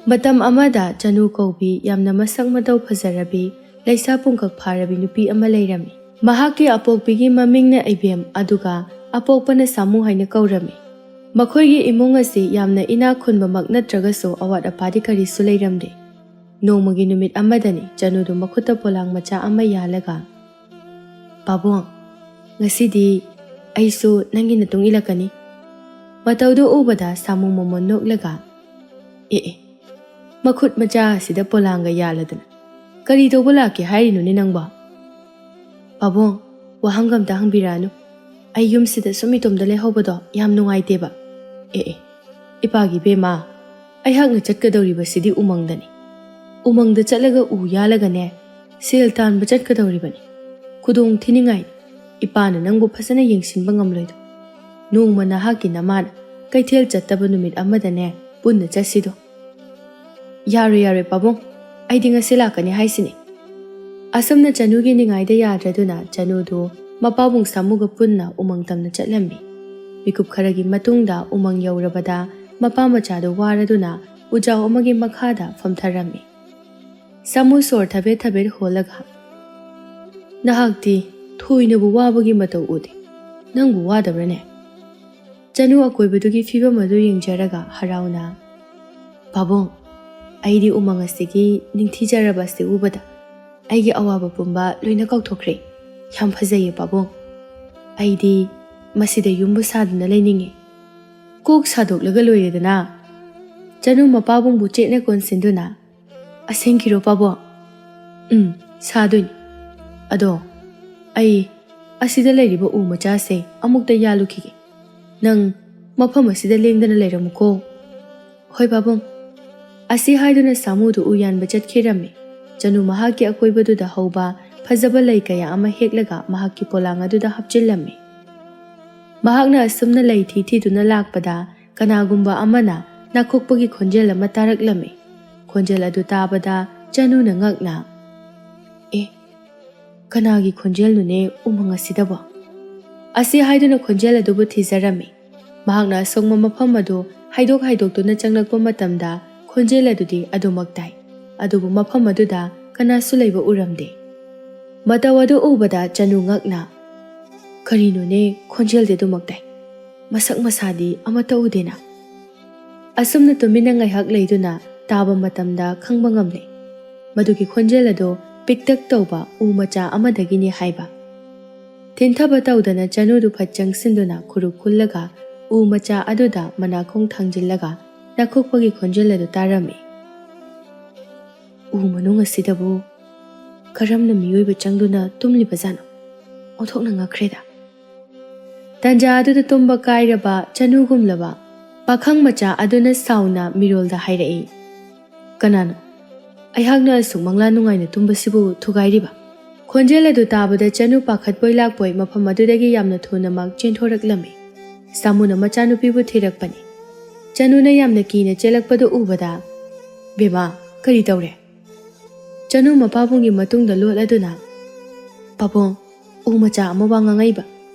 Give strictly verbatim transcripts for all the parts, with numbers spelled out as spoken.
ꯃꯇꯝ ꯑꯃꯗ ꯆꯅꯨ ꯀꯧꯕꯤ ꯌꯥꯝꯅ ꯃꯁꯛ ꯃꯇꯧ ꯐꯖꯔꯕꯤ, ꯂꯩꯁꯥ ꯄꯨꯡꯀꯛ ꯐꯥꯔꯕꯤ ꯅꯨꯄꯤ ꯑꯃ ꯂꯩꯔꯝꯃꯤ꯫ ꯃꯍꯥꯛꯀꯤ ꯑꯄꯣꯛꯄꯤꯒꯤ ꯃꯃꯤꯡꯅ ꯏꯕꯦꯝ, ꯑꯗꯨꯒ ꯑꯄꯣꯛꯄꯅ ꯁꯥꯃꯨ ꯍꯥꯏꯅ ꯀꯧꯔꯝꯃꯤ꯫ ꯃꯈꯣꯏꯒꯤ ꯏꯃꯨꯡ ꯑꯁꯤ ꯌꯥꯝꯅ ꯏꯅꯥꯛ ꯈꯨꯟꯕꯃꯛ ꯅꯠꯇ꯭ꯔꯒꯁꯨ ꯑꯋꯥꯠ ꯑꯄꯥꯗꯤ ꯀꯔꯤꯁꯨ ꯂꯩꯔꯝꯗꯦ꯫ ꯅꯣꯡꯃꯒꯤ ꯅꯨꯃꯤꯠ ꯑꯃꯗꯅꯤ ꯆꯅꯨꯗꯨ ꯃꯈꯨꯠꯇ ꯄꯣꯂꯥꯡ ꯃꯆꯥ ꯑꯃ ꯌꯥꯜꯂꯒ, "ꯄꯥꯕꯨꯡ, ꯉꯁꯤꯗꯤ ꯑꯩꯁꯨ ꯅꯪꯒꯤ ꯃꯇꯨꯡ ꯏꯜꯂꯛꯀꯅꯤ꯫" ꯃꯇꯧꯗꯨ ꯎꯕꯗ ꯁꯥꯃꯨ ꯃꯃꯣꯟ ꯅꯣꯛꯂꯒ, "ꯑꯦ ꯑꯦ, ꯃꯈꯨꯠ ꯃꯆꯥ ꯑꯁꯤꯗ ꯄꯣꯂꯥꯡꯒ ꯌꯥꯜꯂꯗꯅ ꯀꯔꯤ ꯇꯧꯕ ꯂꯥꯛꯀꯦ ꯍꯥꯏꯔꯤꯅꯣꯅꯦ ꯅꯪꯕꯣ?" "ꯄꯥꯕꯨꯡ, ꯋꯥꯍꯪꯒ ꯑꯝꯇ ꯍꯪꯕꯤꯔꯛꯑꯅꯨ꯫ ꯑꯩ ꯌꯨꯝꯁꯤꯗ ꯁꯨꯝ ꯏꯇꯣꯝꯗ ꯂꯩꯍꯧꯕꯗꯣ ꯌꯥꯝ ꯅꯨꯡꯉꯥꯏꯇꯦꯕ꯫" "ꯑꯦ ꯑꯦ, ꯏꯄꯥꯒꯤ ꯏꯕꯦꯝꯃ, ꯑꯩꯍꯥꯛꯅ ꯆꯠꯀꯗꯧꯔꯤꯕꯁꯤꯗꯤ ꯎꯃꯪꯗꯅꯤ꯫ ꯎꯃꯪꯗ ꯆꯠꯂꯒ ꯎ ꯌꯥꯜꯂꯒꯅꯦ, ꯁꯦꯜ ꯇꯥꯟꯕ ꯆꯠꯀꯗꯧꯔꯤꯕꯅꯤ꯫ ꯈꯨꯗꯣꯡ ꯊꯤꯅꯤꯡꯉꯥꯏꯅꯤ꯫ ꯏꯄꯥꯅ ꯅꯪꯕꯨ ꯐꯖꯅ ꯌꯦꯡꯁꯤꯟꯕ ꯉꯝꯂꯣꯏꯗꯣ꯫ ꯅꯣꯡꯃ ꯅꯍꯥꯛꯀꯤ ꯅꯃꯥꯅ ꯀꯩꯊꯦꯜ ꯆꯠꯇꯕ ꯅꯨꯃꯤꯠ ꯑꯃꯗꯅꯦ, ꯄꯨꯟꯅ ꯆꯠꯁꯤꯗꯣ꯫" "ꯌꯥꯔꯣꯏ, ꯌꯥꯔꯣꯏ ꯄꯥꯕꯨꯡ, ꯑꯩꯗꯤ ꯉꯁꯤ ꯂꯥꯛꯀꯅꯤ ꯍꯥꯏꯁꯤꯅꯤ꯫" ꯑꯁꯨꯝꯅ ꯆꯅꯨꯒꯤ ꯅꯤꯡꯉꯥꯏꯗ ꯌꯥꯗ꯭ꯔꯗꯨꯅ ꯆꯅꯨꯗꯨ ꯃꯄꯥꯕꯨꯡ ꯁꯥꯃꯨꯒ ꯄꯨꯟꯅ ꯎꯃꯪ ꯇꯝꯅ ꯆꯠꯂꯝꯃꯤ꯫ ꯃꯤꯀꯨꯞ ꯈꯔꯒꯤ ꯃꯇꯨꯡꯗ ꯎꯃꯪ ꯌꯧꯔꯕꯗ ꯃꯄꯥ ꯃꯆꯥꯗꯨ ꯋꯥꯔꯗꯨꯅ ꯎꯖꯥꯎ ꯑꯃꯒꯤ ꯃꯈꯥꯗ ꯐꯝꯊꯔꯝꯃꯤ꯫ ꯁꯥꯃꯨ ꯁꯣꯔ ꯊꯕꯦꯠ ꯊꯕꯦꯠ ꯍꯣꯜꯂꯒ, "ꯅꯍꯥꯛꯇꯤ ꯊꯣꯏꯅꯕꯨ ꯋꯥꯕꯒꯤ ꯃꯇꯧ ꯎꯗꯦ꯫ ꯅꯪꯕꯨ ꯋꯥꯗꯕ꯭ꯔꯅꯦ?" ꯆꯅꯨ ꯑꯀꯣꯏꯕꯗꯨꯒꯤ ꯐꯤꯕꯝ ꯑꯗꯨ ꯌꯦꯡꯖꯔꯒ ꯍꯔꯥꯎꯅ, "ꯄꯥꯕꯨꯡ, ꯑꯩꯗꯤ ꯎꯃꯪ ꯑꯁꯤꯒꯤ ꯅꯤꯡꯊꯤꯖꯔꯕ ꯑꯁꯤ ꯎꯕꯗ ꯑꯩꯒꯤ ꯑꯋꯥꯕ ꯄꯨꯝꯕ ꯂꯣꯏꯅ ꯀꯥꯎꯊꯣꯛꯈ꯭ꯔꯦ꯫ ꯌꯥꯝ ꯐꯖꯩꯌꯦ ꯄꯥꯕꯨꯡ꯫ ꯑꯩꯗꯤ ꯃꯁꯤꯗ ꯌꯨꯝꯕꯨ ꯁꯥꯗꯨꯅ ꯂꯩꯅꯤꯡꯉꯤ꯫" "ꯀꯣꯛ ꯁꯥꯗꯣꯛꯂꯒ ꯂꯣꯏꯔꯦꯗꯅ꯫" ꯆꯅꯨ ꯃꯄꯥꯕꯨꯡꯕꯨ ꯆꯦꯠꯅ ꯀꯣꯟꯁꯤꯟꯗꯨꯅ, "ꯑꯁꯦꯡꯀꯤꯔꯣ ꯄꯥꯕꯨꯡ?" "ꯎꯝ, ꯁꯥꯗꯣꯏꯅꯤ꯫ ꯑꯗꯣ ꯑꯩ ꯑꯁꯤꯗ ꯂꯩꯔꯤꯕ ꯎ ꯃꯆꯥꯁꯦ ꯑꯃꯨꯛꯇ ꯌꯥꯜꯂꯨꯈꯤꯒꯦ꯫ ꯅꯪ ꯃꯐꯝ ꯑꯁꯤꯗ ꯂꯦꯡꯗꯅ ꯂꯩꯔꯝꯃꯨꯀꯣ꯫" "ꯍꯣꯏ ꯄꯥꯕꯨꯡ꯫" ꯑꯁꯤ ꯍꯥꯏꯗꯨꯅ ꯁꯥꯃꯨꯗꯨ ꯎ ꯌꯥꯟꯕ ꯆꯠꯈꯤꯔꯝꯃꯤ꯫ ꯆꯅꯨ ꯃꯍꯥꯛꯀꯤ ꯑꯀꯣꯏꯕꯗꯨꯗ ꯍꯧꯕ ꯐꯖꯕ ꯂꯩ ꯀꯌꯥ ꯑꯃ ꯍꯦꯛꯂꯒ ꯃꯍꯥꯛꯀꯤ ꯄꯣꯂꯥꯡ ꯑꯗꯨꯗ ꯍꯥꯞꯆꯤꯜꯂꯝꯃꯤ꯫ ꯃꯍꯥꯛꯅ ꯑꯁꯨꯝꯅ ꯂꯩ ꯊꯤ ꯊꯤꯗꯨꯅ ꯂꯥꯛꯄꯗ ꯀꯅꯥꯒꯨꯝꯕ ꯑꯃꯅ ꯅꯥꯈꯣꯛꯄꯒꯤ ꯈꯣꯟꯖꯦꯜ ꯑꯃ ꯇꯥꯔꯛꯂꯝꯃꯤ꯫ ꯈꯣꯟꯖꯦꯜ ꯑꯗꯨ ꯇꯥꯕꯗ ꯆꯅꯨꯅ ꯉꯛꯅ, "ꯑꯦ, ꯀꯅꯥꯒꯤ ꯈꯣꯟꯖꯦꯜꯅꯣꯅꯦ ꯎꯃꯪ ꯑꯁꯤꯗꯕꯣ?" ꯑꯁꯤ ꯍꯥꯏꯗꯨꯅ ꯈꯣꯟꯖꯦꯜ ꯑꯗꯨꯕꯨ ꯊꯤꯖꯔꯝꯃꯤ꯫ ꯃꯍꯥꯛꯅ ꯑꯁꯣꯡꯕ ꯃꯐꯝ ꯑꯗꯨ ꯍꯥꯏꯗꯣꯛ ꯍꯥꯏꯗꯣꯛꯇꯨꯅ ꯆꯪꯂꯛꯄ ꯃꯇꯝꯗ ꯈꯣꯟꯖꯦꯜ ꯑꯗꯨꯗꯤ ꯑꯗꯨꯃꯛ ꯇꯥꯏ, ꯑꯗꯨꯕꯨ ꯃꯐꯝ ꯑꯗꯨꯗ ꯀꯅꯥꯁꯨ ꯂꯩꯕ ꯎꯔꯝꯗꯦ꯫ ꯃꯇꯧ ꯑꯗꯨ ꯎꯕꯗ ꯆꯅꯨ ꯉꯛꯅ, "ꯀꯔꯤꯅꯣꯅꯦ, ꯈꯣꯟꯖꯦꯜꯗꯤ ꯑꯗꯨꯃꯛ ꯇꯥꯏ, ꯃꯁꯛ ꯃꯁꯥꯗꯤ ꯑꯃꯠꯇ ꯎꯗꯦꯅ?" ꯑꯁꯨꯝꯅ ꯇꯨꯃꯤꯟꯅ ꯉꯥꯏꯍꯥꯛ ꯂꯩꯗꯨꯅ ꯇꯥꯕ ꯃꯇꯝꯗ ꯈꯪꯕ ꯉꯝꯂꯦ, ꯃꯗꯨꯒꯤ ꯈꯣꯟꯖꯦꯜ ꯑꯗꯨ ꯄꯤꯛꯇꯛ ꯇꯧꯕ ꯎ ꯃꯆꯥ ꯑꯃꯗꯒꯤꯅꯤ ꯍꯥꯏꯕ꯫ ꯊꯤꯟꯊꯕ ꯇꯧꯗꯅ ꯆꯅꯨꯗꯨ ꯐꯠ ꯆꯪꯁꯤꯟꯗꯨꯅ ꯈꯨꯔꯨ ꯈꯨꯜꯂꯒ ꯎ ꯃꯆꯥ ꯑꯗꯨꯗ ꯃꯅꯥꯈꯣꯡ ꯊꯥꯡꯖꯤꯜꯂꯒ ꯅꯥꯈꯣꯛꯄꯒꯤ ꯈꯣꯟꯖꯦꯜ ꯑꯗꯨ ꯇꯥꯔꯝꯃꯤ꯫ "ꯎ ꯃꯅꯨꯡ ꯑꯁꯤꯗꯕꯨ ꯀꯔꯝꯅ ꯃꯤꯑꯣꯏꯕ ꯆꯪꯗꯨꯅ ꯇꯨꯝꯂꯤꯕꯖꯥꯠꯅꯣ? ꯑꯣꯟꯊꯣꯛꯅ ꯉꯛꯈ꯭ꯔꯦꯗ!" ꯇꯟꯖꯥ ꯑꯗꯨꯗ ꯇꯨꯝꯕ ꯀꯥꯏꯔꯕ ꯆꯅꯨꯒꯨꯝꯂꯕ ꯄꯥꯈꯪ ꯃꯆꯥ ꯑꯗꯨꯅ ꯁꯥꯎꯅ ꯃꯤꯔꯣꯜꯗ ꯍꯥꯏꯔꯛꯏ, "ꯀꯅꯥꯅꯣ? ꯑꯩꯍꯥꯛꯅ ꯑꯁꯨꯛ ꯃꯪꯂꯥ ꯅꯨꯡꯉꯥꯏꯅ ꯇꯨꯝꯕꯁꯤꯕꯨ ꯊꯨꯒꯥꯏꯔꯤꯕ?" ꯈꯣꯟꯖꯦꯜ ꯑꯗꯨ ꯇꯥꯕꯗ ꯆꯅꯨ ꯄꯥꯈꯠꯄꯣꯏ ꯂꯥꯛꯄꯣꯏ ꯃꯐꯝ ꯑꯗꯨꯗꯒꯤ ꯌꯥꯝꯅ ꯊꯨꯅꯃꯛ ꯆꯦꯟꯊꯣꯔꯛꯂꯝꯃꯤ꯫ ꯁꯥꯃꯨꯅ ꯃꯆꯥꯅꯨꯄꯤꯕꯨ ꯊꯤꯔꯛꯄꯅꯤ꯫ ꯆꯅꯨꯅ ꯌꯥꯝꯅ ꯀꯤꯅ ꯆꯦꯜꯂꯛꯄꯗꯨ ꯎꯕꯗ, "ꯕꯦꯃꯥ, ꯀꯔꯤ ꯇꯧꯔꯦ?" ꯆꯅꯨ ꯃꯄꯥꯕꯨꯡꯒꯤ ꯃꯇꯨꯡꯗ ꯂꯣꯠꯂꯗꯨꯅ, "ꯄꯥꯕꯨꯡ, ꯎ ꯃꯆꯥ ꯑꯃ ꯋꯥ ꯉꯥꯡꯉꯛꯏꯕ,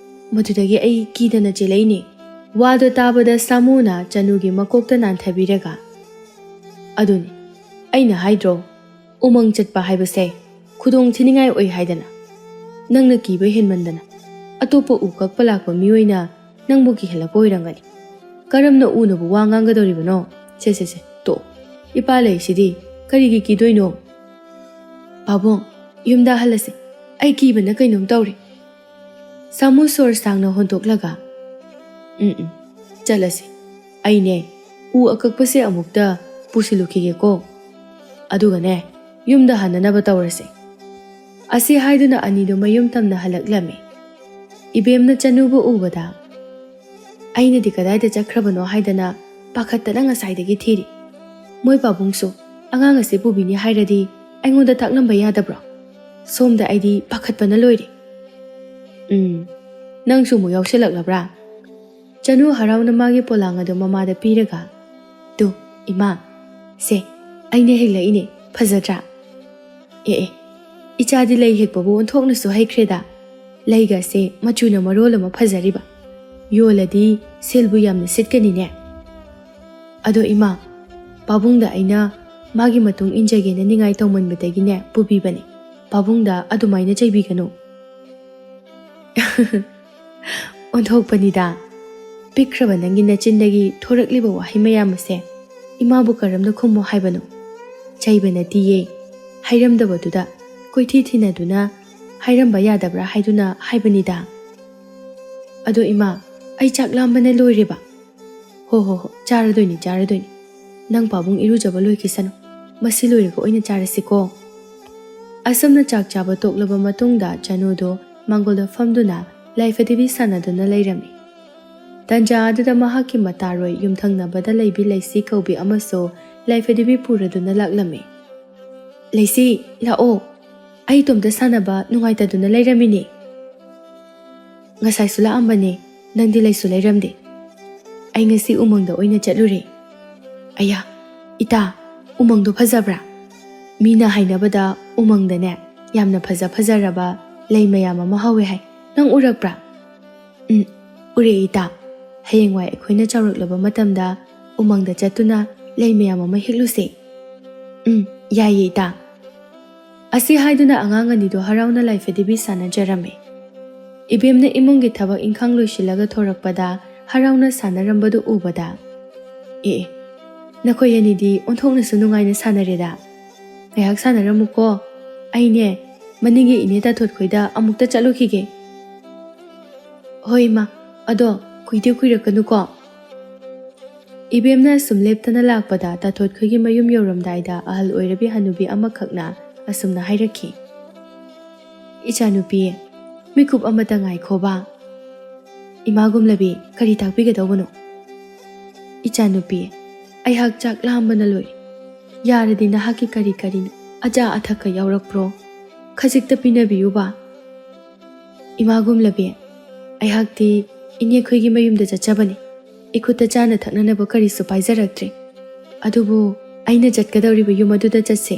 ꯃꯗꯨꯗꯒꯤ ꯑꯩ ꯀꯤꯗꯅ ꯆꯦꯜꯂꯛꯏꯅꯦ꯫" ꯋꯥꯗꯣ ꯇꯥꯕꯗ ꯁꯥꯃꯨꯅ ꯆꯅꯨꯒꯤ ꯃꯀꯣꯛꯇ ꯅꯥꯟꯊꯕꯤꯔꯒ, "ꯑꯗꯨꯅꯤ, ꯑꯩꯅ ꯍꯥꯏꯗ꯭ꯔꯣ, ꯎꯃꯪ ꯆꯠꯄ ꯍꯥꯏꯕꯁꯦ ꯈꯨꯗꯣꯡ ꯊꯤꯅꯤꯡꯉꯥꯏ ꯑꯣꯏ ꯍꯥꯏꯗꯅ꯫ ꯅꯪꯅ ꯀꯤꯕ ꯍꯦꯟꯃꯟꯗꯅ ꯑꯇꯣꯞꯄ ꯎ ꯀꯛꯄ ꯂꯥꯛꯄ ꯃꯤꯑꯣꯏꯅ ꯅꯪꯕꯨ ꯀꯤꯍꯜꯂꯛꯄ ꯑꯣꯏꯔꯝꯒꯅꯤ꯫ ꯀꯔꯝꯅ ꯎꯅꯕꯨ ꯋꯥ ꯉꯥꯡꯒꯗꯧꯔꯤꯕꯅꯣ? ꯁꯦ, ꯁꯦ, ꯁꯦ, ꯇꯣꯛꯑꯣ꯫ ꯏꯄꯥ ꯂꯩꯁꯤꯗꯤ ꯀꯔꯤꯒꯤ ꯀꯤꯗꯣꯏꯅꯣ?" "ꯄꯥꯕꯨꯡ, ꯌꯨꯝꯗ ꯍꯜꯂꯁꯤ꯫ ꯑꯩ ꯀꯤꯕꯅ ꯀꯩꯅꯣꯝ ꯇꯧꯔꯦ꯫" ꯁꯥꯃꯨ ꯁꯣꯔ ꯁꯥꯡꯅ ꯍꯣꯟꯗꯣꯛꯂꯒ, "ꯎꯝ, ꯎꯝ, ꯆꯠꯂꯁꯤ꯫ ꯑꯩꯅꯦ, ꯎ ꯑꯀꯛꯄꯁꯦ ꯑꯃꯨꯛꯇ ꯄꯨꯁꯤꯜꯂꯨꯈꯤꯒꯦꯀꯣ꯫ ꯑꯗꯨꯒꯅꯦ, ꯌꯨꯝꯗ ꯍꯟꯅꯅꯕ ꯇꯧꯔꯁꯦ꯫" ꯑꯁꯤ ꯍꯥꯏꯗꯨꯅ ꯑꯅꯤꯗꯨ ꯃꯌꯨꯝ ꯇꯝꯅ ꯍꯜꯂꯛꯂꯝꯃꯤ꯫ ꯏꯕꯦꯝꯅ ꯆꯅꯨꯕꯨ ꯎꯕꯗ, "ꯑꯩꯅꯗꯤ ꯀꯗꯥꯏꯗ ꯆꯠꯈ꯭ꯔꯕꯅꯣ ꯍꯥꯏꯗꯅ ꯄꯥꯈꯠꯇꯅ ꯉꯁꯥꯏꯗꯒꯤ ꯊꯤꯔꯤ꯫ ꯃꯣꯏ ꯄꯥꯕꯨꯡꯁꯨ ꯑꯉꯥꯡ ꯑꯁꯤ ꯄꯨꯕꯤꯅꯤ ꯍꯥꯏꯔꯗꯤ ꯑꯩꯉꯣꯟꯗ ꯇꯥꯛꯂꯝꯕ ꯌꯥꯗꯕ꯭ꯔꯣ? ꯁꯣꯝꯗ ꯑꯩꯗꯤ ꯄꯥꯈꯠꯄꯅ ꯂꯣꯏꯔꯦ꯫" "ꯎꯝ, ꯅꯪꯁꯨ ꯑꯃꯨꯛ ꯌꯥꯎꯁꯜꯂꯛꯂꯕ꯭ꯔꯥ?" ꯆꯅꯨ ꯍꯔꯥꯎꯅ ꯃꯥꯒꯤ ꯄꯣꯂꯥꯡ ꯑꯗꯨ ꯃꯃꯥꯗ ꯄꯤꯔꯒ, "ꯇꯨ, ꯏꯃꯥ, ꯁꯦ, ꯑꯩꯅ ꯍꯦꯛꯂꯛꯏꯅꯦ, ꯐꯖꯗ꯭ꯔꯥ? ꯑꯦ, ꯑꯦ, ꯏꯆꯥꯗꯤ ꯂꯩ ꯍꯦꯛꯄꯕꯨ ꯑꯣꯟꯊꯣꯛꯅꯁꯨ ꯍꯩꯈ꯭ꯔꯦꯗ꯫ ꯂꯩꯒꯁꯦ ꯃꯆꯨꯅ ꯃꯔꯣꯜ ꯑꯃ ꯐꯖꯔꯤꯕ꯫ ꯌꯣꯜꯂꯗꯤ ꯁꯦꯜꯕꯨ ꯌꯥꯝꯅ ꯁꯤꯠꯀꯅꯤꯅꯦ꯫ ꯑꯗꯣ ꯏꯃꯥ, ꯄꯥꯕꯨꯡꯗ ꯑꯩꯅ ꯃꯥꯒꯤ ꯃꯇꯨꯡ ꯏꯟꯖꯒꯦꯅ ꯅꯤꯡꯉꯥꯏ ꯇꯧꯃꯟꯕꯗꯒꯤꯅꯦ ꯄꯨꯕꯤꯕꯅꯦ꯫ ꯄꯥꯕꯨꯡꯗ ꯑꯗꯨꯃꯥꯏꯅ ꯆꯩꯕꯤꯒꯅꯨ꯫ ꯑꯣꯟꯊꯣꯛꯄꯅꯤꯗ꯫ ꯄꯤꯛꯈ꯭ꯔꯕ ꯅꯪꯒꯤ ꯅꯆꯤꯟꯗꯒꯤ ꯊꯣꯔꯛꯂꯤꯕ ꯋꯥꯍꯩ ꯃꯌꯥꯝ ꯑꯁꯦ ꯏꯃꯥꯕꯨ ꯀꯔꯝꯅ ꯈꯨꯝꯃꯣ ꯍꯥꯏꯕꯅꯣ? ꯆꯩꯕ ꯅꯠꯇꯤꯌꯦ꯫ ꯍꯥꯏꯔꯝꯗꯕꯗꯨꯗ ꯀꯣꯏꯊꯤ ꯊꯤꯅꯗꯨꯅ ꯍꯥꯏꯔꯝꯕ ꯌꯥꯗꯕ꯭ꯔꯥ ꯍꯥꯏꯗꯨꯅ ꯍꯥꯏꯕꯅꯤꯗ꯫ ꯑꯗꯣ ꯏꯃꯥ, ꯑꯩ ꯆꯥꯛ ꯂꯥꯝꯕꯅ ꯂꯣꯏꯔꯦꯕ꯫ ꯍꯣ ꯍꯣ ꯍꯣ, ꯆꯥꯔꯗꯣꯏꯅꯤ, ꯆꯥꯔꯗꯣꯏꯅꯤ꯫ ꯅꯪ ꯄꯥꯕꯨꯡ ꯏꯔꯨꯖꯕ ꯂꯣꯏꯈꯤꯁꯅꯨ꯫ ꯃꯁꯤ ꯂꯣꯏꯔꯒ ꯑꯣꯏꯅ ꯆꯥꯔꯁꯤꯀꯣ꯫ ꯑꯁꯨꯝꯅ ꯆꯥꯛ ꯆꯥꯕ ꯇꯣꯛꯂꯕ ꯃꯇꯨꯡꯗ ꯆꯅꯨꯗꯣ ꯃꯥꯡꯒꯣꯜꯗ ꯐꯝꯗꯨꯅ ꯂꯥꯏꯐ ꯗꯦꯕꯤ ꯁꯥꯟꯅꯗꯨꯅ ꯂꯩꯔꯝꯃꯤ꯫ ꯇꯟꯖꯥ ꯑꯗꯨꯗ ꯃꯍꯥꯛꯀꯤ ꯃꯇꯥꯔꯣꯏ ꯌꯨꯝꯊꯪꯅꯕꯗ ꯂꯩꯕꯤ ꯂꯩꯁꯤ ꯀꯧꯕꯤ ꯑꯃꯁꯨ ꯂꯥꯏꯐ ꯗꯦꯕꯤ ꯄꯨꯔꯗꯨꯅ ꯂꯥꯛꯂꯝꯃꯤ꯫ "ꯂꯩꯁꯤ, ꯂꯥꯛꯑꯣ꯫ ꯑꯩ ꯏꯇꯣꯝꯇ ꯁꯥꯟꯅꯕ ꯅꯨꯡꯉꯥꯏꯇꯗꯨꯅ ꯂꯩꯔꯝꯃꯤꯅꯦ꯫ ꯉꯁꯥꯏꯁꯨ ꯂꯥꯛꯑꯝꯕꯅꯦ, ꯅꯪꯗꯤ ꯂꯩꯁꯨ ꯂꯩꯔꯝꯗꯦ꯫ ꯑꯩ ꯉꯁꯤ ꯎꯃꯪꯗ ꯑꯣꯏꯅ ꯆꯠꯂꯨꯔꯦ꯫ ꯑꯌꯥ, ꯏꯇꯥ, ꯎꯃꯪꯗꯣ ꯐꯖꯕ꯭ꯔꯥ? ꯃꯤꯅ ꯍꯥꯏꯅꯕꯗ ꯎꯃꯪꯗꯅꯦ ꯌꯥꯝꯅ ꯐꯖ ꯐꯖꯔꯕ ꯂꯩ ꯃꯌꯥꯝ ꯑꯃ ꯍꯧꯋꯦ ꯍꯥꯏ꯫ ꯅꯪ ꯎꯔꯛꯄ꯭ꯔꯥ?" "ꯎꯝ, ꯎꯔꯦ ꯏꯇꯥ꯫ ꯍꯌꯦꯡꯋꯥꯏ ꯑꯩꯈꯣꯏꯅ ꯆꯥꯎꯔꯛꯂꯕ ꯃꯇꯝꯗ ꯎꯃꯪꯗ ꯆꯠꯇꯨꯅ ꯂꯩ ꯃꯌꯥꯝ ꯑꯃ ꯍꯦꯛꯂꯨꯁꯦ꯫" "ꯎꯝ, ꯌꯥꯏꯌꯦ ꯏꯇꯥ꯫" ꯑꯁꯤ ꯍꯥꯏꯗꯨꯅ ꯑꯉꯥꯡ ꯑꯅꯤꯗꯣ ꯍꯔꯥꯎꯅ ꯂꯥꯏꯐ ꯗꯦꯕꯤ ꯁꯥꯟꯅꯖꯔꯝꯃꯤ꯫ ꯏꯕꯦꯝꯅ ꯏꯃꯨꯡꯒꯤ ꯊꯕꯛ ꯏꯪꯈꯥꯡ ꯂꯣꯏꯁꯤꯜꯂꯒ ꯊꯣꯔꯛꯄꯗ ꯍꯔꯥꯎꯅ ꯁꯥꯟꯅꯔꯝꯕꯗꯨ ꯎꯕꯗ, "ꯑꯦ, ꯑꯦ, ꯅꯈꯣꯏ ꯑꯅꯤꯗꯤ ꯑꯣꯟꯊꯣꯛꯅꯁꯨ ꯅꯨꯡꯉꯥꯏꯅ ꯁꯥꯟꯅꯔꯦꯗ꯫ ꯉꯥꯏꯍꯥꯛ ꯁꯥꯟꯅꯔꯝꯃꯨꯀꯣ, ꯑꯩꯅꯦ ꯃꯅꯤꯡꯒꯤ ꯏꯅꯦ ꯇꯥꯊꯣꯠꯈꯣꯏꯗ ꯑꯃꯨꯛꯇ ꯆꯠꯂꯨꯈꯤꯒꯦ꯫" "ꯍꯣꯏ ꯏꯃꯥ, ꯑꯗꯣ ꯀꯨꯏꯗꯤ ꯀꯨꯏꯔꯛꯀꯅꯨꯀꯣ꯫" ꯏꯕꯦꯝꯅ ꯑꯁꯨꯝ ꯂꯦꯞꯇꯅ ꯂꯥꯛꯄꯗ ꯇꯥꯊꯣꯠꯈꯣꯏꯒꯤ ꯃꯌꯨꯝ ꯌꯧꯔꯝꯗꯥꯏꯗ ꯑꯍꯜ ꯑꯣꯏꯔꯕꯤ ꯍꯅꯨꯕꯤ ꯑꯃꯈꯛꯅ ꯑꯁꯨꯝꯅ ꯍꯥꯏꯔꯛꯈꯤ, "ꯏꯆꯥꯅꯨꯄꯤ, ꯃꯤꯀꯨꯞ ꯑꯃꯇ ꯉꯥꯏꯈꯣꯕ꯫" "ꯏꯃꯥ ꯒꯨꯝꯂꯕꯤ, ꯀꯔꯤ ꯇꯥꯛꯄꯤꯒꯗꯧꯕꯅꯣ?" "ꯏꯆꯥꯅꯨꯄꯤ, ꯑꯩꯍꯥꯛ ꯆꯥꯛ ꯂꯥꯝꯕꯅ ꯂꯣꯏꯔꯦ꯫ ꯌꯥꯔꯗꯤ ꯅꯍꯥꯛꯀꯤ ꯀꯔꯤ ꯀꯔꯤꯅꯣ ꯑꯆꯥ ꯑꯊꯛꯀ ꯌꯥꯎꯔꯛꯄ꯭ꯔꯣ? ꯈꯖꯤꯛꯇ ꯄꯤꯅꯕꯤꯌꯨꯕ꯫" "ꯏꯃꯥ ꯒꯨꯝꯂꯕꯤ, ꯑꯩꯍꯥꯛꯇꯤ ꯏꯅꯦꯈꯣꯏꯒꯤ ꯃꯌꯨꯝꯗ ꯆꯠꯆꯕꯅꯤ꯫ ꯏꯈꯨꯠꯇ ꯆꯥꯅ ꯊꯛꯅꯅꯕ ꯀꯔꯤꯁꯨ ꯄꯥꯏꯖꯔꯛꯇ꯭ꯔꯦ꯫ ꯑꯗꯨꯕꯨ ꯑꯩꯅ ꯆꯠꯀꯗꯧꯔꯤꯕ ꯌꯨꯝ ꯑꯗꯨꯗ ꯆꯠꯁꯦ꯫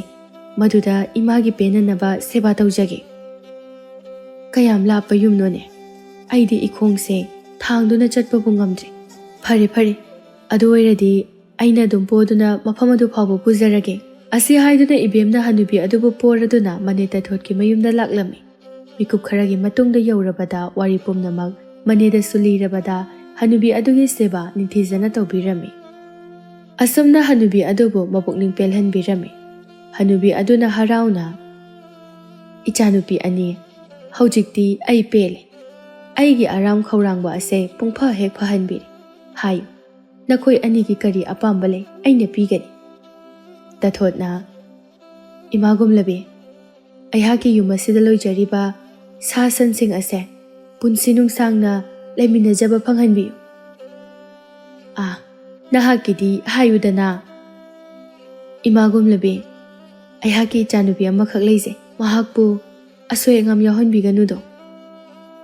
ꯃꯗꯨꯗ ꯏꯃꯥꯒꯤ ꯄꯦꯟꯅꯅꯕ ꯁꯦꯕꯥ ꯇꯧꯖꯒꯦ꯫" "ꯀꯌꯥꯝ ꯂꯥꯞꯄ ꯌꯨꯝꯅꯣꯅꯦ? ꯑꯩꯗꯤ ꯏꯈꯣꯡꯁꯦ ꯊꯥꯡꯗꯨꯅ ꯆꯠꯄꯕꯨ ꯉꯝꯗ꯭ꯔꯦ꯫ ꯐꯔꯦ, ꯐꯔꯦ, ꯑꯗꯨ ꯑꯣꯏꯔꯗꯤ ꯑꯩꯅ ꯑꯗꯨꯝ ꯄꯣꯗꯨꯅ ꯃꯐꯝ ꯑꯗꯨ ꯐꯥꯎꯕ ꯄꯨꯖꯔꯒꯦ꯫ ꯑꯁꯤ ꯍꯥꯏꯗꯨꯅ ꯏꯕꯦꯝꯅ ꯍꯅꯨꯕꯤ ꯑꯗꯨꯕꯨ ꯄꯣꯔꯗꯨꯅ ꯃꯅꯦ ꯇꯥꯊꯣꯠꯀꯤ ꯃꯌꯨꯝꯗ ꯂꯥꯛꯂꯝꯃꯤ꯫ ꯃꯤꯀꯨꯞ ꯈꯔꯒꯤ ꯃꯇꯨꯡꯗ ꯌꯧꯔꯕꯗ ꯋꯥꯔꯤ ꯄꯨꯝꯅꯃꯛ ꯃꯅꯦꯗꯁꯨ ꯂꯤꯔꯕꯗ ꯍꯅꯨꯕꯤ ꯑꯗꯨꯒꯤ ꯁꯦꯕꯥ ꯅꯤꯡꯊꯤꯖꯅ ꯇꯧꯕꯤꯔꯝꯃꯤ꯫ ꯑꯁꯨꯝꯅ ꯍꯅꯨꯕꯤ ꯑꯗꯨꯕꯨ ꯃꯄꯨꯛꯅꯤꯡ ꯄꯦꯜꯍꯟꯕꯤꯔꯝꯃꯤ꯫ ꯍꯅꯨꯕꯤ ꯑꯗꯨꯅ ꯍꯔꯥꯎꯅ, "ꯏꯆꯥꯅꯨꯄꯤ ꯑꯅꯤ, ꯍꯧꯖꯤꯛꯇꯤ ꯑꯩ ꯄꯦꯜꯂꯦ꯫ ꯑꯩꯒꯤ ꯑꯔꯥꯝ ꯈꯧꯔꯥꯡꯕ ꯑꯁꯦ ꯄꯨꯡꯐ ꯍꯦꯛ ꯐꯍꯟꯕꯤꯔꯦ꯫ ꯍꯥꯏꯌꯨ, ꯅꯈꯣꯏ ꯑꯅꯤꯒꯤ ꯀꯔꯤ ꯑꯄꯥꯝꯕ ꯂꯩ? ꯑꯩꯅ ꯄꯤꯒꯅꯤ꯫" ꯇꯥꯊꯣꯠꯅ, "ꯏꯃꯥ ꯒꯨꯝꯂꯕꯤ, ꯑꯩꯍꯥꯛꯀꯤ ꯌꯨꯝ ꯑꯁꯤꯗ ꯂꯣꯏꯖꯔꯤꯕ ꯁꯥ ꯁꯟꯁꯤꯡ ꯑꯁꯦ ꯄꯨꯟꯁꯤ ꯅꯨꯡꯁꯥꯡꯅ ꯂꯩꯃꯤꯟꯅꯖꯕ ꯐꯪꯍꯟꯕꯤꯌꯨ꯫" "ꯑꯥ, ꯅꯍꯥꯛꯀꯤꯗꯤ ꯍꯥꯏꯌꯨꯗꯅ꯫" "ꯏꯃꯥ ꯒꯨꯝꯂꯕꯤ, ꯑꯩꯍꯥꯛꯀꯤ ꯏꯆꯥꯅꯨꯄꯤ ꯑꯃꯈꯛ ꯂꯩꯖꯩ꯫ ꯃꯍꯥꯛꯄꯨ ꯑꯁꯣꯏ ꯑꯉꯥꯝ ꯌꯥꯎꯍꯟꯕꯤꯒꯅꯨꯗꯣ꯫"